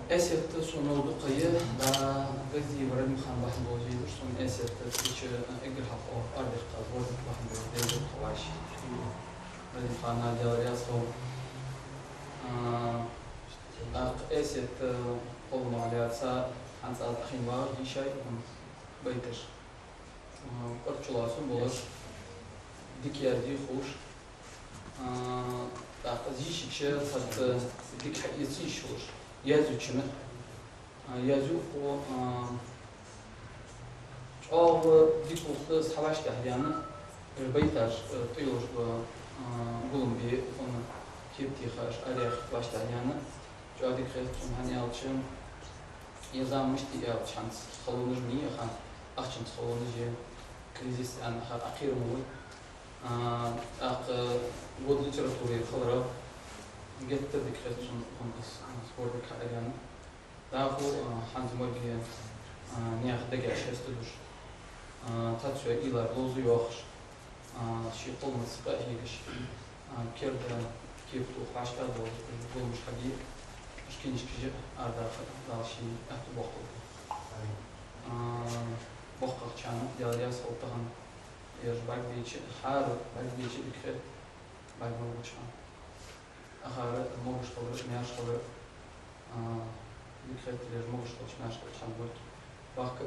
Эсет сона дукха я, да, Газдиев Радимхан бахьан долаш я, сона эсет цига эггара хьалха эггара хьалха ардихка сборник бахьан долаш деза тхо ваш. Радимхана Даьла раьза хилва. А, тӀаккха эсет, э, кхоллама лаьца хӀанз аз ахин вагӀаш дийшай, укхун байташ. А, кӀорчулацун болаш, дика язде ховш. А, тӀаккха из йийшача цхьа дика хьаэца йиш йолаш, язъючунна. А, язъю укхо, а, чӀоагӀа дика хӀама да из хьа вӀаштӀехьадаьнна, уж байташ, а, тӀайолаш ба, а, гулам бе, укхун кеп теха уж араяьха вӀаштӀехьадаьнна. ЧӀоагӀа дика хет сона, хӀана аьлча, из зама мишта я аьлча, хӀанз халонаш ма йий, аха, ахчанца халонаш я, кризис аьнна, аха, Ӏокхера ма вий. А, тӀаккха год литературы хиларах геттара дика хет сона укхун из, а, сборник хьадаьнна. ДӀахо, а, хӀанз моргӀе, а, наьха дегаш хестадеш, а, цхьацца уйлар ловза йоахаш, а, ший кхолламца къахьегаш, а, керда кеп тоха вӀаштӀехьадоалаш, уж гуламаш хьабе, уж книжкаш а арадаха, Дала ший аьттув боаккхалба. А, боккхагӀчарна Даьла раьза хилва тахан, ераш бӀаргабайча, хӀара бӀаргабайча дика хет, бӀаргагургболчарна. Ахара могаш хилар, маьрша хилар, а, дика хет, ераш могаш хилча, маьрша хилча хӀама гурт. Бахка,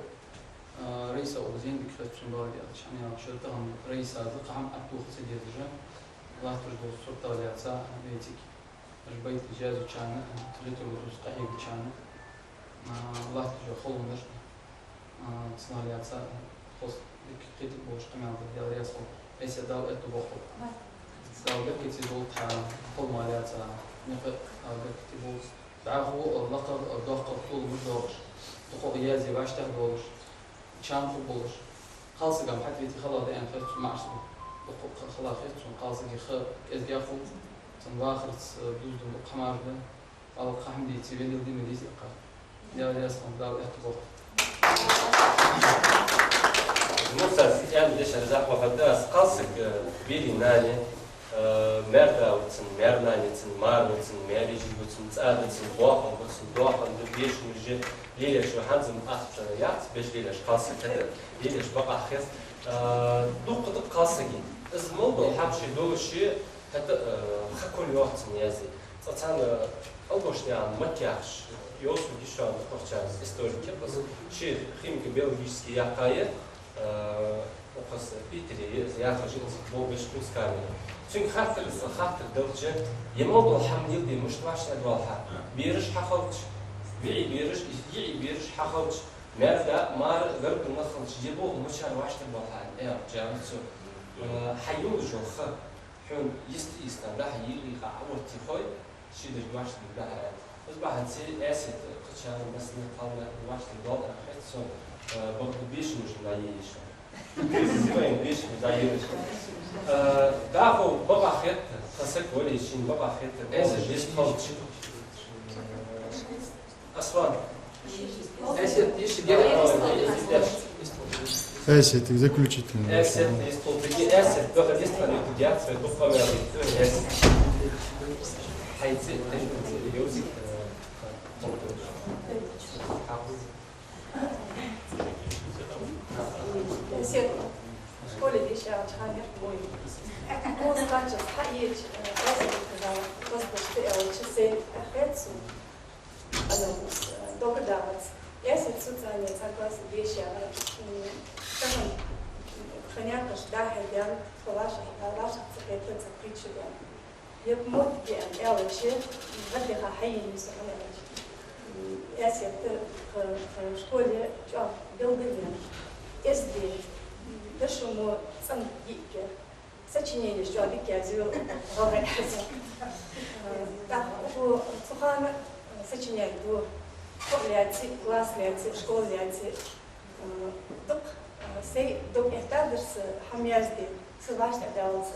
а, Раиса Узен дика хет сона, Дала раьза хилва, хӀана аьлча тахан Раисас кхы хӀама аттуха ца дезаш, латташ дола суртах лаьца, вециг, уж байташ язъючарна, литературца къахьегачарна, а, латташ йола халонаш, а, цунах лаьца, хоза дика кхетаргболаш къамаьл даьд, Даьла раьза хилва. Эсет, Дала аьттув боаккхалба. Дала беркате долда хьа кхоллама лаьца, никъ Дала беркате болба. ДӀахо, а, лакхагӀа, а, доккхагӀа толамаш доагӀаш, дукхагӀа язъе вӀаштӀехьадоалаш, чам хургболаш. Кхалсага-м хьатӀавете хала да аьнна хет сона, маӀача сага дукха хала хет сона, кхалсага ха кӀезигагӀа хул, цун вахарца, а, дувзаденна дукха хӀамаш да. Алла кхы хӀама дийца велел, дийна дийца укхар. Даьла раьза хилва, Дала аьттув боаккхалба. Ну, сас, аьнна дешар захьа хӀама да, аз кхалсаг, э, берий нани, э, маьр-да ва цун, маьр-нани ва цун, маьр-вежарий ва цун, цӀа да цун, боахам ба цун, доахан да, бешамаш я, лелаеш я, хӀанз-м ахча яц, беш лелаеш кхалсаг хӀаьта, лелаеш бакъахьа хет. Э, дукха да кхалсага. Из мел дола хӀама ший долаш я, хӀаьта, э, ха кхоачаш йоах цунна язъе. Цкъа цхьан Албошнаькъан Мак яхаш, йосу гишан кхоачаш историк я, ший химико-биологически яьккхай, э, укхаза Питере, из яхаш я, из болх беш Кунскамере. Цунга хаттар, из хаттар делча, е мел дола хӀама леладе мишта вӀаштӀехьадоал хьа? Бераш хьахилча, виӀий бераш, йиӀий бераш хьахилча, маьр-да, мар, гаргара нах хилча, е болх мичара вӀаштӀехьадоал хьа, аьнна, аьлча, цо, э, хьа йолаш йола ха хьона йист-йистан дӀа-хьа йиӀий кхы Ӏооттийя хой, ший деррига вӀаштӀехьадергда хьа, аьнна. Из бахьанца Эсет кхычар массане кхалнах вӀаштӀехьадоал аьнна хет сона, э, бакъда бешамаш дӀаелаш. Кризис вайна бешамаш дӀаелаш. Э, дӀахо бакъахьа хет, тха саг вале шийна бакъахьа хет, Эсет деза хилча. Аслан. Эсет, йиш герек. Эсет, заключительный. Эсет, йистхултаги, Эсет, баха йистхултаги, яц вай дукха мел. Эсет. Хьайци, Эсет, йовзи. Эсет. Школе дешаш хьамир бой. Муз качас хьаеча, э, Эсет, э, воздушка, э, часы, э, хецу. Ана, э, догадалац. Эсет цу цӀагӀа цхьан классе дешаш, м, тахан, м, хьанекъаш дӀа-хьа даьнна, тхо лаша, лаша ца хетта, ца кхийтта даьнна. Е мотт диан аьлча, гӀаддиха хьаенна со хьанаьлча. М, Эсет тха, тха школе чӀоагӀа белгалваьнна. Эздий, м, дошумо цӀена йиӀиг. Сочиненеш чӀоагӀа дика язъю, гӀалгӀай хьаза. ТӀаккха цу, цу хана сочинени ду. Школа лаьце, класс лаьце, школа лаьце. Дукха, сай дог эттадар са хӀама язде, са вӀаштӀехьадаллалца.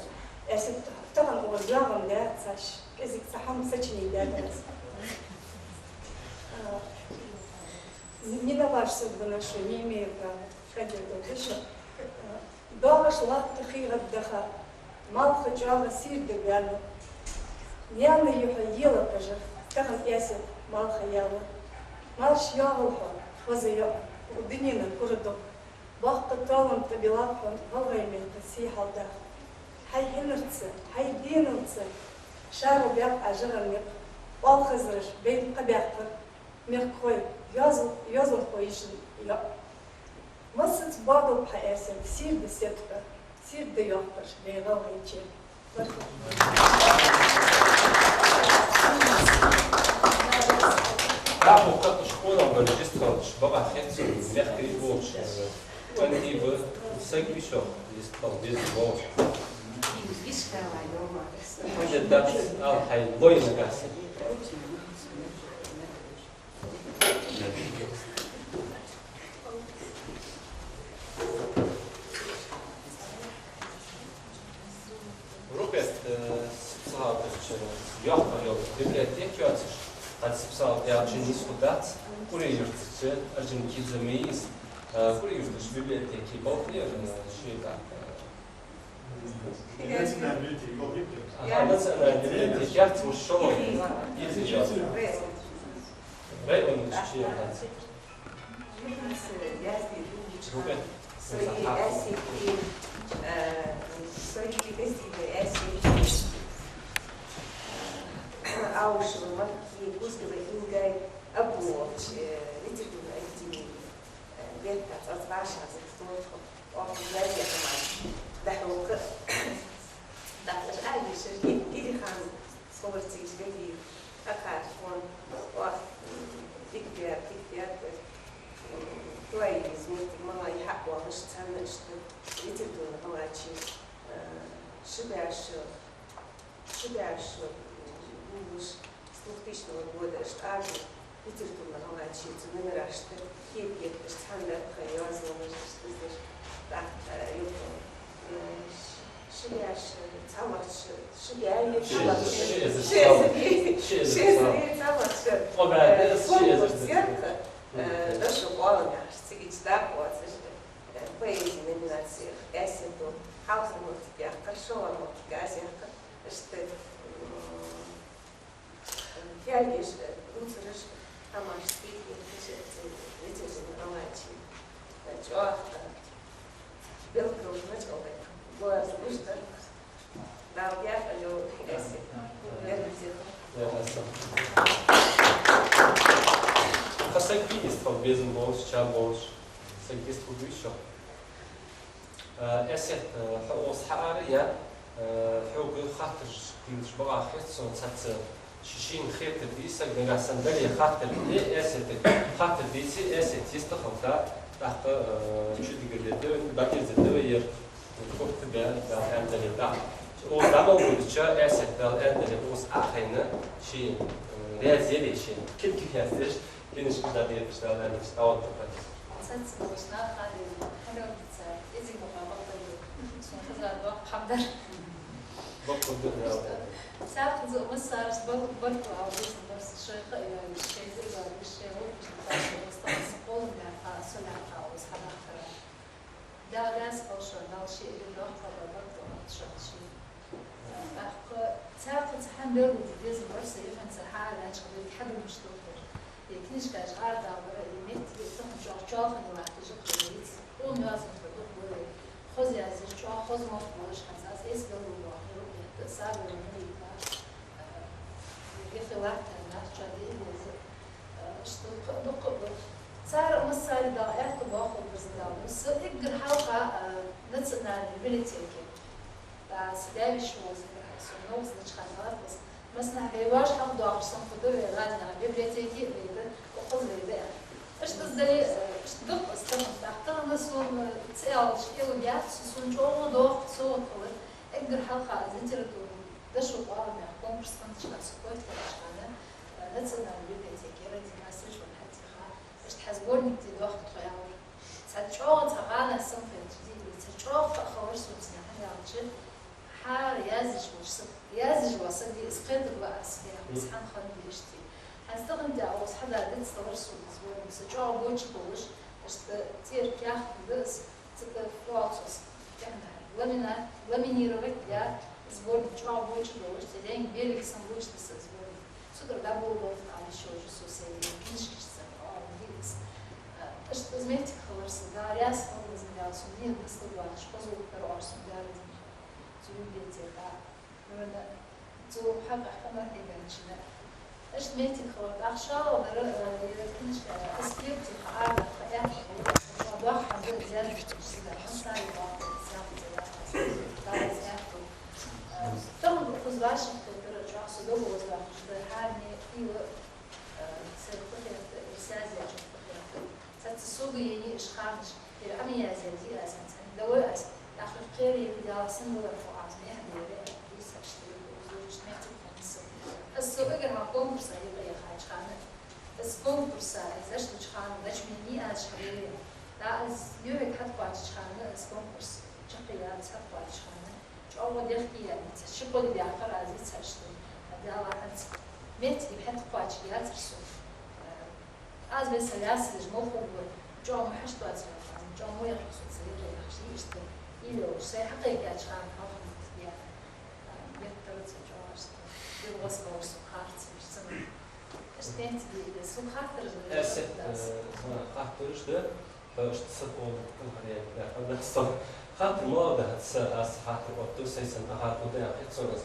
Эсет тахан укхаза йоагӀам даь, цхьа ш-, кӀезига цхьа хӀама сочинить даьдар аз. Не на вашу судьбу ношу, не имею права. Кадетов, ты что? ДоагӀаш латта хий гӀаддаха, малха чӀоагӀа сийрда ваьнна. Наьна юхьа ела кажах, тахан Эсет Малхаяла. Малш йоагӀалва хьо, хоза йоӀ, укх дунен кура дукха. Боккха талант тӀабилла хьона гӀалгӀай мехка сий хьалдаха. Хьай хьинарца, хьай деналца шаро баьккха Ӏа жагӀар никъ. Оалхазараш байна кхаъ баьккхар мехкахой, йоазон-, йоазонхой йишин йоӀ. Массаза боадолба хьа, Эсет, сийрда седкъа, сийрда йоккхаш, вай гӀалгӀайче. ДӀахо кхы школе бар йистхилча, бакъахьа хет сона, мехкарий болча, э, кӀантий ба, саг висох, йистхила безам болаш. Хьаьта дац, ала хьай лой нагахьа санна. Рукъет, э, сипсагӀа долча йоккха йола библиотека йоацаш, хӀанз сипсагӀа даьлча нийса хургдац, Куре-Юртарча Орджоникидзе Мейис, э, Куре-Юртарча библиотеке болх бе, э, ший тӀаккха, э, Национальный библиотека. Аха, национальный библиотека яц, уж шоллагӀа. Из яц. Район чу яц. Рукъет. Саги Эсети, э, саги Эсети, Эсети, э, Аушева Марти, Кузгова Инга, Абу, э, литературный объединение. Э, бетта цӀацӀа баша зак тоху, оаха газета хӀама дӀахьокха. ДӀахьош Ӏайшар, Кирихана, Сховарцевич Гадиев, Акхар фон, оаха, м, дика бер, дика бер, м, тоаи из муртиг мала яхьа оалаш, царна иштта литературный гӀалгӀайче, э, ши бӀаь шу Ши бӀаь шу, м, гуллуш, с двухтысячного года иштта аргу литературный гӀалгӀайче цу номерашта кепа етташ, цхьан баьпха йоазонаш, иштта, тӀаккха, э, юха, э, ши бӀаь шу, цхьа лач, ши бӀаь ю, ши лач, ши эзар, ши эзар, ши эзар цхьа лач, э, конкурс ятта, э, дошо къоаламехаш, цига чу дакъа воацаш, э, поэзи номинацех, Эсето, хьалхара моттиг яьккхар, шоллагӀа моттиг аз яьккхар. Иштта, м, фиалгаш, э, рувцараш, хӀамаш, стихи, литературный гӀалгӀайче, э, чӀоагӀа, э, белгалонаш гӀалгӀай. Боарз мишта, Дала бехк йолда, Эсет. Берригаш. Хьа саг вий йистхила безам болаш, чам болаш? Саг йистхургвий шо? Э, Эсет, э, хьо укхаза хьаара, я, э, хьога хаттараш дилча бакъахьа хет сона цхьацца ши-шийна хетар дий, саг нагахьа санна дале хаттар де Эсетага, хаттар дийце, Эсет йистхилийта, тӀаккха, э, чу дигар де да, дӀадерзар да вай ер, хургда бе, да, аьнна дале тӀаккха. Укхаза дӀа мел вуйча, Эсет Дала аьнна дале, укхаза Ӏохайна, ший, э, раьза яле ший. Килких яздеш, Книжка дӀадехаш, Дала аьннача, дӀаоттаргда. Цаца болаш нах хьадийна, хьадийна ца, эзиг бакъахьа бакъдар. Сона хезар доккха хӀама дар. Бакъдар, да. Цхьаькха из массараш бар-, барт ала безам бар са, шоай ха а йоалаш, шоай зе а йоалаш, шоай гӀулакхаш а йоалаш, стахас къолам яха, со яха, укхаза хьадахкара. Дала раьза хилва шоана, Дала ший эггара доккхагӀа барт лолда шоана ший. ТӀаккха цхьаькха цхьан белгалде безам бар са, юххьанца хьаараваьча хана вайга хьадоагӀаш дола хӀама. Е книжкаш арадалар, е моттиг тахан чӀоагӀа чоалхане латташ хилар вайца. Къона йоазонхой дукха болаш, хоза язъеш, чӀоагӀа хоза мотт болаш, хӀанз аз эс белгалдоахар, рукъетта, сабаре мурийта, э, юхе латтар нах чӀоагӀа деза. Иштта дукха, дукха ба. Цар массарел Дала аьттув боаккхалба, Дала. Са эггара хьалха, а, национальный библиотеке. А, са даь-веший волча, со новкъостал деча хана аьлар аз. Массанахьа вай воаш хьалха доахаш санна хургда вай гӀаднах, библиотеке а вай да, укхаза вай да. Иштта из дале, а, иштта дукха аз тахан, тӀаккха тахан сона, а, ца аьлча хӀама яц, сона чӀоагӀа доккха совгӀат хилар. Эггара хьалха аз литературни дошо къоаламех конкурс хиннача хана, со кхойтта волча хана, а, национальный библиотеке Радий Насырович вар хьатӀехьа. Иштта хьа сборник де доахк тхо, аьлар. Цхьа чӀоагӀа цхьа гӀалат санна хеташ дийна, цхьа чӀоагӀа ха а хилар сона цунах, хӀана аьлча, хӀара язъеш волча сага, язъеш вола саг дий, из кхетаргва аз, яхаш, цхьан хана дийшти. ХӀанз тахан тӀа укхаза хьада дицдалар сона сборник, са чӀоагӀа боча болаш, иштта цӀера каьхат да из, цу тӀа фоцус, тӀехьа ламина-, ламинировать яь сборник, чӀоагӀа боча болаш, цӀеренга берриг санна луш да са сборник. Цудухьа дӀаболабалда аьнна, йиш йолаш я со сай книжкашца, оалам дийцар. Иштта из моттиг хилар са, Дала раьза хилва, из ма дала, сона нийят дустаргвоацаш, хоза гӀулакх дар оаш сона Дала дина хилар. Цу юбилей тӀа, нуьра цу хьакъехьа хӀама хьеганчунна. Иштта моттиг хилар, тӀаккха шоллагӀдар, э, ер книжка, из кепти хьаарахьа аьттув, доккха хӀама да из, зервиташ сига, хӀама сари бакъ, зяхьа зера, Дала из аьттув. Э, тахан укхаза вӀашагӀтохар чӀоагӀа со дог гӀоздоахаш да, хӀаране хила, э, сай пхи хетта, ер язъяьчун пхи хетта. Цхьацца сога енай уж ханаш, ер Ӏомаязъяьй аз, цхьана далой аз, тӀаккха кхерий Дала санна валар фу аз, мехь дера, дийса иштта юха узурча мехь ца ханса. Аз со эггара хьалха конкурса юкъе яхача хана, аз конкурса, аз аш луча хана, лач мени аз хьаборе. Да, аз юхьиг хьатӀакхоачача хана, аз конкурс чакхъяьлча хьатӀакхоачача хана, чӀоагӀа дехке яьннай, цхьа ши-кхо ди даьккхар аз цхьа иштта. Дала хӀанз моттиг хьатӀакхоачаргьяцар сона. Аз вай са вясалеш мел хургва, чӀоагӀа ма хьашт вацар, чӀоагӀа ма яхар со ца яхар яхаш, иштта. Или уж сай хьакхайкача хана хьалха ма яхар. Беттара ца чӀоагӀа иштта. Дил гӀоз хилар со харцахьа, иштта ца ма. Иштта моттиг да, со хаттараш да, Эсет, да, э, хаттараш да. Хьо иштта са тӀа оалар, хӀама яьнна, хӀама дац со. Хаттар ма оал да хӀанз са, аз хаттар оттаду, сай санна ахар хӀама да яхар хет сона аз.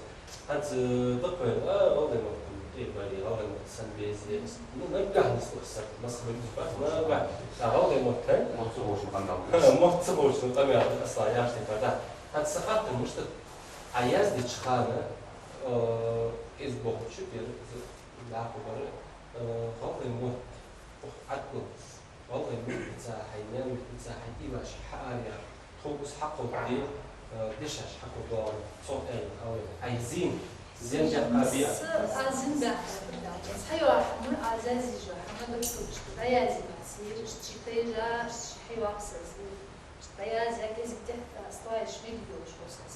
ХӀанз, э, дакъа вайна, а, гӀалгӀай мотт тӀабаьле, гӀалгӀай мотт санна безе. Ну, наггахьа нийслу са, масса бакъ, наггахьа. А, гӀалгӀай мотт, хӀа? Мотт ца ховчоа къамаьл. Мотт ца ховчоа къамаьл, асла яхаш тайпара да. ХӀанз са хаттар мишта да: Ӏа яздеча хана, э, из бохучу бер, из дакъа бар, э, гӀалгӀай мотт, ух, Ӏаткъал. ГӀалгӀай меттаца хьай наьна меттаца хьай уйлаш хьаараяь, тхога из хьакховдаде, э, дешаш хьакховдоал, цох аьнна, хьавена. Ай зин, зин дехка биа. Са, а, зин дехка биа. Аз хьайоахьа хӀама, аз язъеш йола хӀама дукха ца гуш, дӀаязъяьй аз, ер иштта ши тайжа, ши хьайоахьа са из. Иштта дӀаязъяь, кӀезига тӀехьа, а, слайдаш мегаш йолаш хул са из.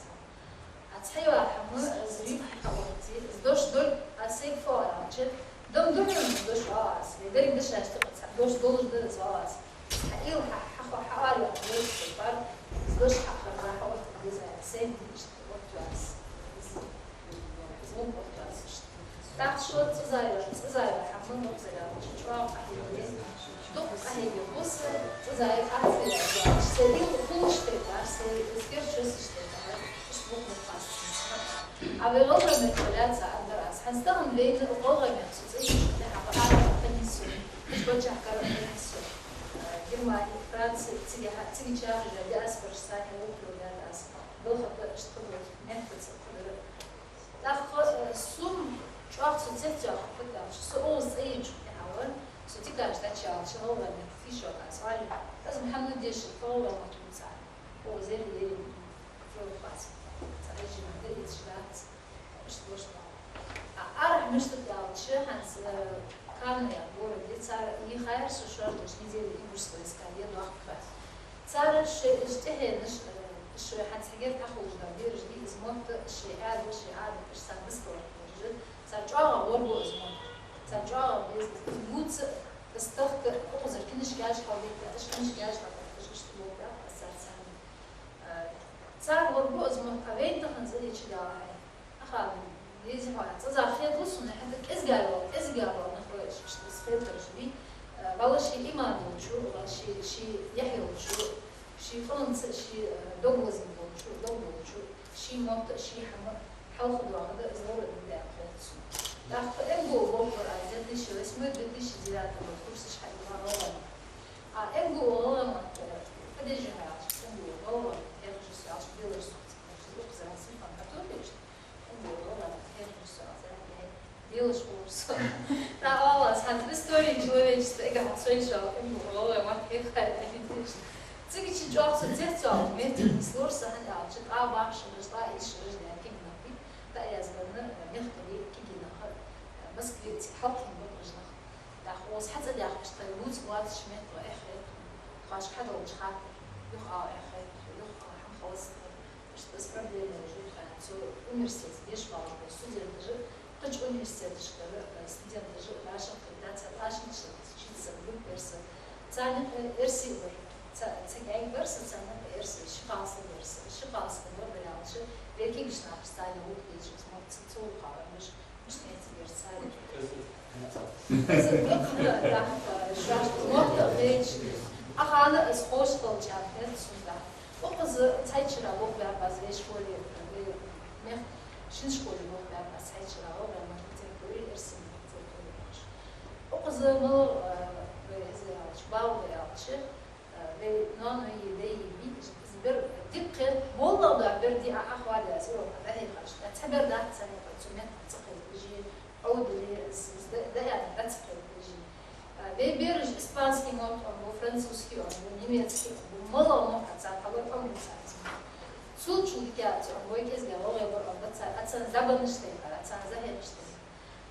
Аз хьайоахьа хӀама, аз рифма хьаоттае, аз дош долга, аз сайга фу оал аьлча, да-м да хьона из дош оал аз, вай деррига дешаш тӀа цхьа дош долаш да из оал аз. Аз хьа уйла хьа-, хьа-, хьа-, хьаараяь дош тайпара, из дош хьа-, хьа-, хьаоттаргда из аьнна, сайна иштта оттаю аз. Из, из гӀулакх оттаю аз иштта. ТӀаккха шо цӀаза йола, цӀаза йола хӀама, нохза йола, чӀоагӀа къахьегаш я. Дукха къахьега хул са, цӀаза йола, цӀаза йола. Сай уйла хулаш тайпара, сай из керчосаш тайпара, иштта боху хастам. А вай гӀалгӀай меттала лаьца аргдар аз. ХӀанз тахан вайна гӀалгӀай метта цу цӀи йиш тӀехьа бакъахьа хиннай со. Уж паччахьалкхера хиннай со. Германи, Франци, цигахьа, цига чагӀа диаспораш санна вокхо лаьца аз. Балха тӀа иштта хургдар, мехкаца хургдар. ТӀаккха, э, сона чӀоагӀа цу цецъяха хӀама фуд аьлча, со укхаза цӀи йича тӀехьа вар, со дикаш дӀачуяьлча, гӀалгӀай метта фийшо аз оалий, аз ма хӀама деша, тха гӀалгӀай мотт ца. Укхаза ер, ер, фёрхвац, цхьа режим да, из дац, иштта дош да. А арахьа мишта да аьлча, хӀанз, э, Канн яха городе цар йихаяр со шоаш долча неделе Ингушская войска е дохка. Цар шоай уж тӀехьенаш, э, шоай хӀанз хьагӀертахь хулаш дола бераш дий, из мотт, шоай Ӏаьдал, шоай Ӏадаташ цар дӀасакхоачаргболаш. Цар чӀоагӀа лорабу из мотт. Цар чӀоагӀа беза из, из бувца, из тахка, укхазара книжкаш хьалдита, уж книжкаш хьалдита, уж иштта болх баьб аз царца. Э, цар лорабу из мотт, а вайна тахан цӀи йича далахьа. Аха, еза хьо, цӀаза хеталу сона, хӀаьта кӀезига йола, кӀезига йола нах вай, ш-, ш-, ш-, хетараш вий, э, валлахӀи, ший иман долчо, валлахӀи, ший, ший яхь йолчо, ший къаманца, ший, э, дог лазийна волчо, дог долчо, ший мотт, ший хӀама хьалхадоахаргда, из лорадаргда аьнна хет сона. ТӀаккха МГУ болх бер аз две тысячи восьмой, две тысячи девятый год курсаш хьаийцар гӀалгӀай метта. А МГУ гӀалгӀай метта, э, падежи хьаялча, МГУ гӀалгӀай метта хьехаш ва со аьлча, белар сох ца хьехаш, укхаза аз сифан католиш. Делаш хурса. Та Аллас хӀанз история человечества, эггара хьалха шоай шоай, МГУ гӀалгӀай метта хьехар аьнна деш. Цига чу чӀоагӀа со цецъяла метта нийслора са, хӀана аьлча, тӀа бахшараш, тӀа ишараш, да, кегий нах бий, тӀа язбарна, мехкарий, кегий нах, Москве, цу хьалкхин бакъажнах. ТӀаккха укхаза хьацӀадаьхача тхай луц-лоацаш метта эхь хет, тхоашка хьадолча хаттара юха ала эхь хет, юха ала хӀама хилац. Иштта из проблема йолаш я тхона. Цу университете деша воаллаш бола студенташ, кхыча университеташкара, э, студенташ вӀашагӀкхийтта, цхьа тӀашинча шийтта саг вуйт берса. Царна юкъе эрсий бар. Ца-, ца гаьг барса, царна юкъе эрсий, ши кхалсаг барса. Ши кхалсаг бар, барялча, вай кегийча нахаша царна гӀулакх дезаш, из мотт ца, ца лоархӀаш. Из дукха даха, шоашта мотт а хеташ, а хана из ховш хилча, хет сона даха. Укхаза цхьайчара болх баьб аз вай школе, вай мехка шин школе болх баьб аз цхьайчара, вай мехка теркалве, эрсий мехка теркалве. Укхаза мала, э, вай хӀанз аьлча, бала ба аьлча, Э, вай ноаной, даьй, вий, из бер дикка, моллагӀа дола бер ди а, ахваде аз, урок дӀахьехаш. Э, цхьа бер дац цхьанне, цу метте ца кхайкаш, Ӏовдале, из, из да, да, яхаш, да ца кхайкаш. Э, вай бераш испанский мотт оалабу, французский оалабу, немецкий оалабу, моллагӀа мотт цар хьалар оалабу цар. Цул чу дика цу вай кӀезига гӀалгӀай бар оалабу цар, а царна забанаш тайпара, а царна захьехаш тайпара.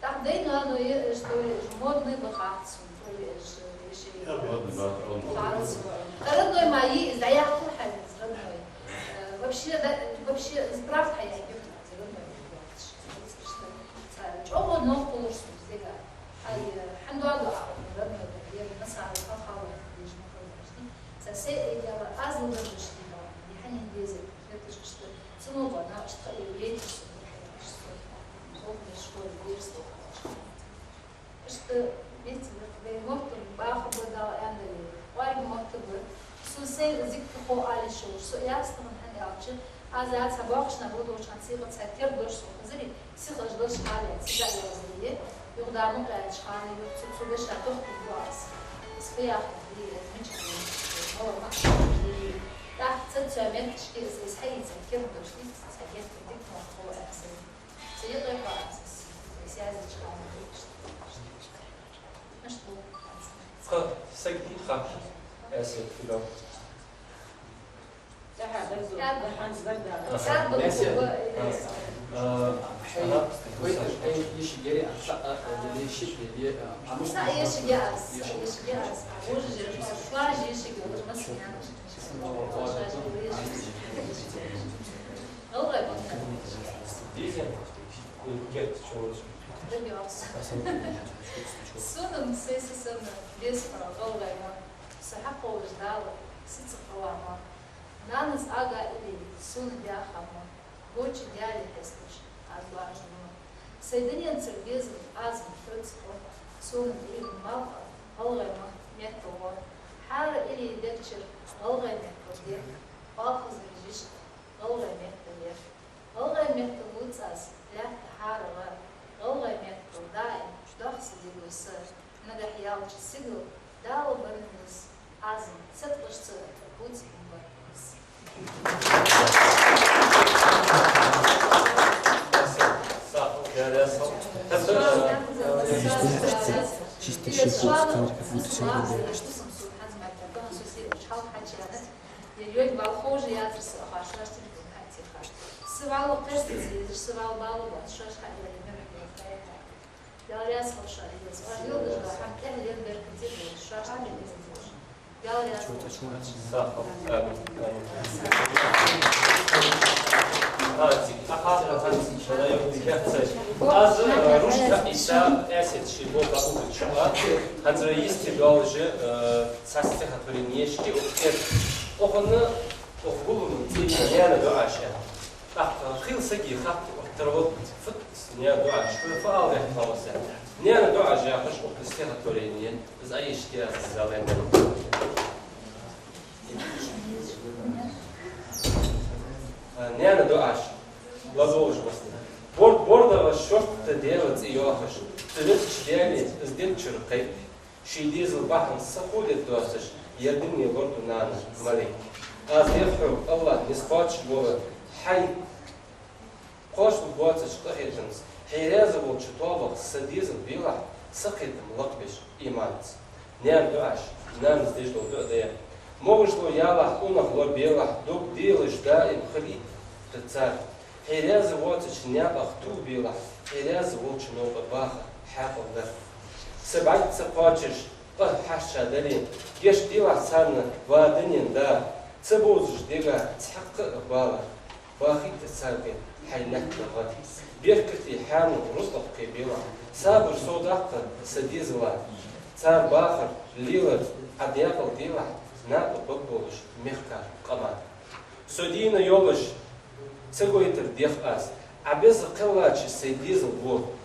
ТӀаккха даьй-ноаной, э, то ли уж модный ба хац сона, то ли уж, э, иши. Модный ба, он. Хац сона. Родной ма йий, из дӀаяккхал хьайна, из родной. Э, вообще, да, вообще, из правда хьаяьккхай, из родной. ЧӀоагӀа новкъа хулар сона из дега. Ай, э, хьан доаду а, родной, ер масала хала-хала, виж ма хала. Са се идеала аз лугар душни, яхьанин дезе, хеташ иштта. Цунга бана, иштта хьаийца сона, хьаийца сона. Ох, школе дерс дохаш. Иштта беццалехь вай мотт баха ба Дала аьнна дале, кӀоарга мотт ба. Сона сайна зикка хов ала йиш йолаш, со ястагӀа хӀана аьлча, аз цхьа боккхийча наха ладувгӀача хана сиха цхьа керда дош сона хезар, сиха уж дош хьалаьца, сиха язде. Юха да мукъагӀча хана, юха цу, цу деша тохкаш ду аз. Из фу яхар дий, из мичахь, мала махьа дий. ТӀаккха цу, цу метташка из, из хьаийца керда дош дий, цхьа герга дика мотт хов аьнна. Цу юкъе кхоаца, из язъяьча хана. Иштта. Кхы саг дий хаттар? Эсет, фу да? Аха. Аха. Вай, вай, ешигери, а, са, а, а, ешигери, а, а, са ешиге аз, са ешиге аз. Уже же, шоаш ешиге, уже массане. ГӀалгӀай мотт. Деза? Герт чугӀураш. Дагавахс. Сона, сай са санна, деза гӀалгӀай мотт. Са хьакхоллаш Дала сица къавама. Нанас ага илли сона даьха ма, гоча даьле хьесташ аз лоархӀама. Сай дунен цар безам аз ма хьоца хьо, сона дийна малх гӀалгӀай ма метта гӀо. Хьара илли дегчар гӀалгӀай метта де, палхазар жишта гӀалгӀай метта лер. ГӀалгӀай меттала луц аз лаьтта хьарагӀа, гӀалгӀай меттала даим дохса дигу са. Нагахь яьлча сигала Дала бармус, аз ма сеткъаш ца бувца хӀама бармус. Чисто шеф, камера как будто всё время. Йоаг бала ховш яцар са, аха, шоаш телефон хьатеха. Са валла кхестаца езаш, са валла бала боац, шоаш хьаъ яьле мера хьаьле. Дала раьза хилва шоана, из оаш йилдаш дола хӀама тӀехьа лела беркате болаш, шоашта а безам болаш. Дала раьза хилва шоана. Сахал. Амин. Амин. Хаци, аха, хаци, шалайо, кехцай. Аз, э, ручка иса, эсет ши бо капу чуа. Ханзра йисте долаш, э, цхьа стихотворени ешки, охкер. Охана, ох гулун, ци, яна дуӀа ша. ТӀаккха хила саги хатта оттар вал, фу, наьна дуӀаш, фу, фу ала вехь хаваса. Наьна дуӀаш яхаш, укх стихотворени, из айшки аз зален. А, наьна дуӀаш. ЛадувгӀаш басна. Борд бордагӀа шортта Даьла цӀи йоахаш, цу везача Даьле из дегчура кхайкхе. Ший дезал бахьан са хуле доацаш, ер дуне лорду нана малик. Аз дехьо АллахӀ низ кхоачаш бола хьай кхоачалургбоацача къахетамца, хье раьза волча тоабах са дезал белахь, са кхетам лакхбеш иманца. Наьна дуӀаш, нанас деш дола дуӀа да ер. МогӀашло ялахь, унахло белахь, дог делаш даим хилийта цар. Хье раьза воацача наькъах тувбелахь, хье раьза волча новкъа баха хьаькъал дар. Са бӀарг ца кхоачаш, къа хьарча дале, гешт делахь царна, ва дунен да, ца бовзаш дега цхьаккха а бала, бахийта царга хьай лаьтта гӀад. Беркате хьаьнал рузкъах кхебелахь, сабар совдаккха са дезала, цар бахар, лелар Ӏа даькъала делахь, накъа бага болаш мехкара къаман. Со дийна йолаш ца гойтар дех аз, Ӏа беза кхеллача сай дезал во,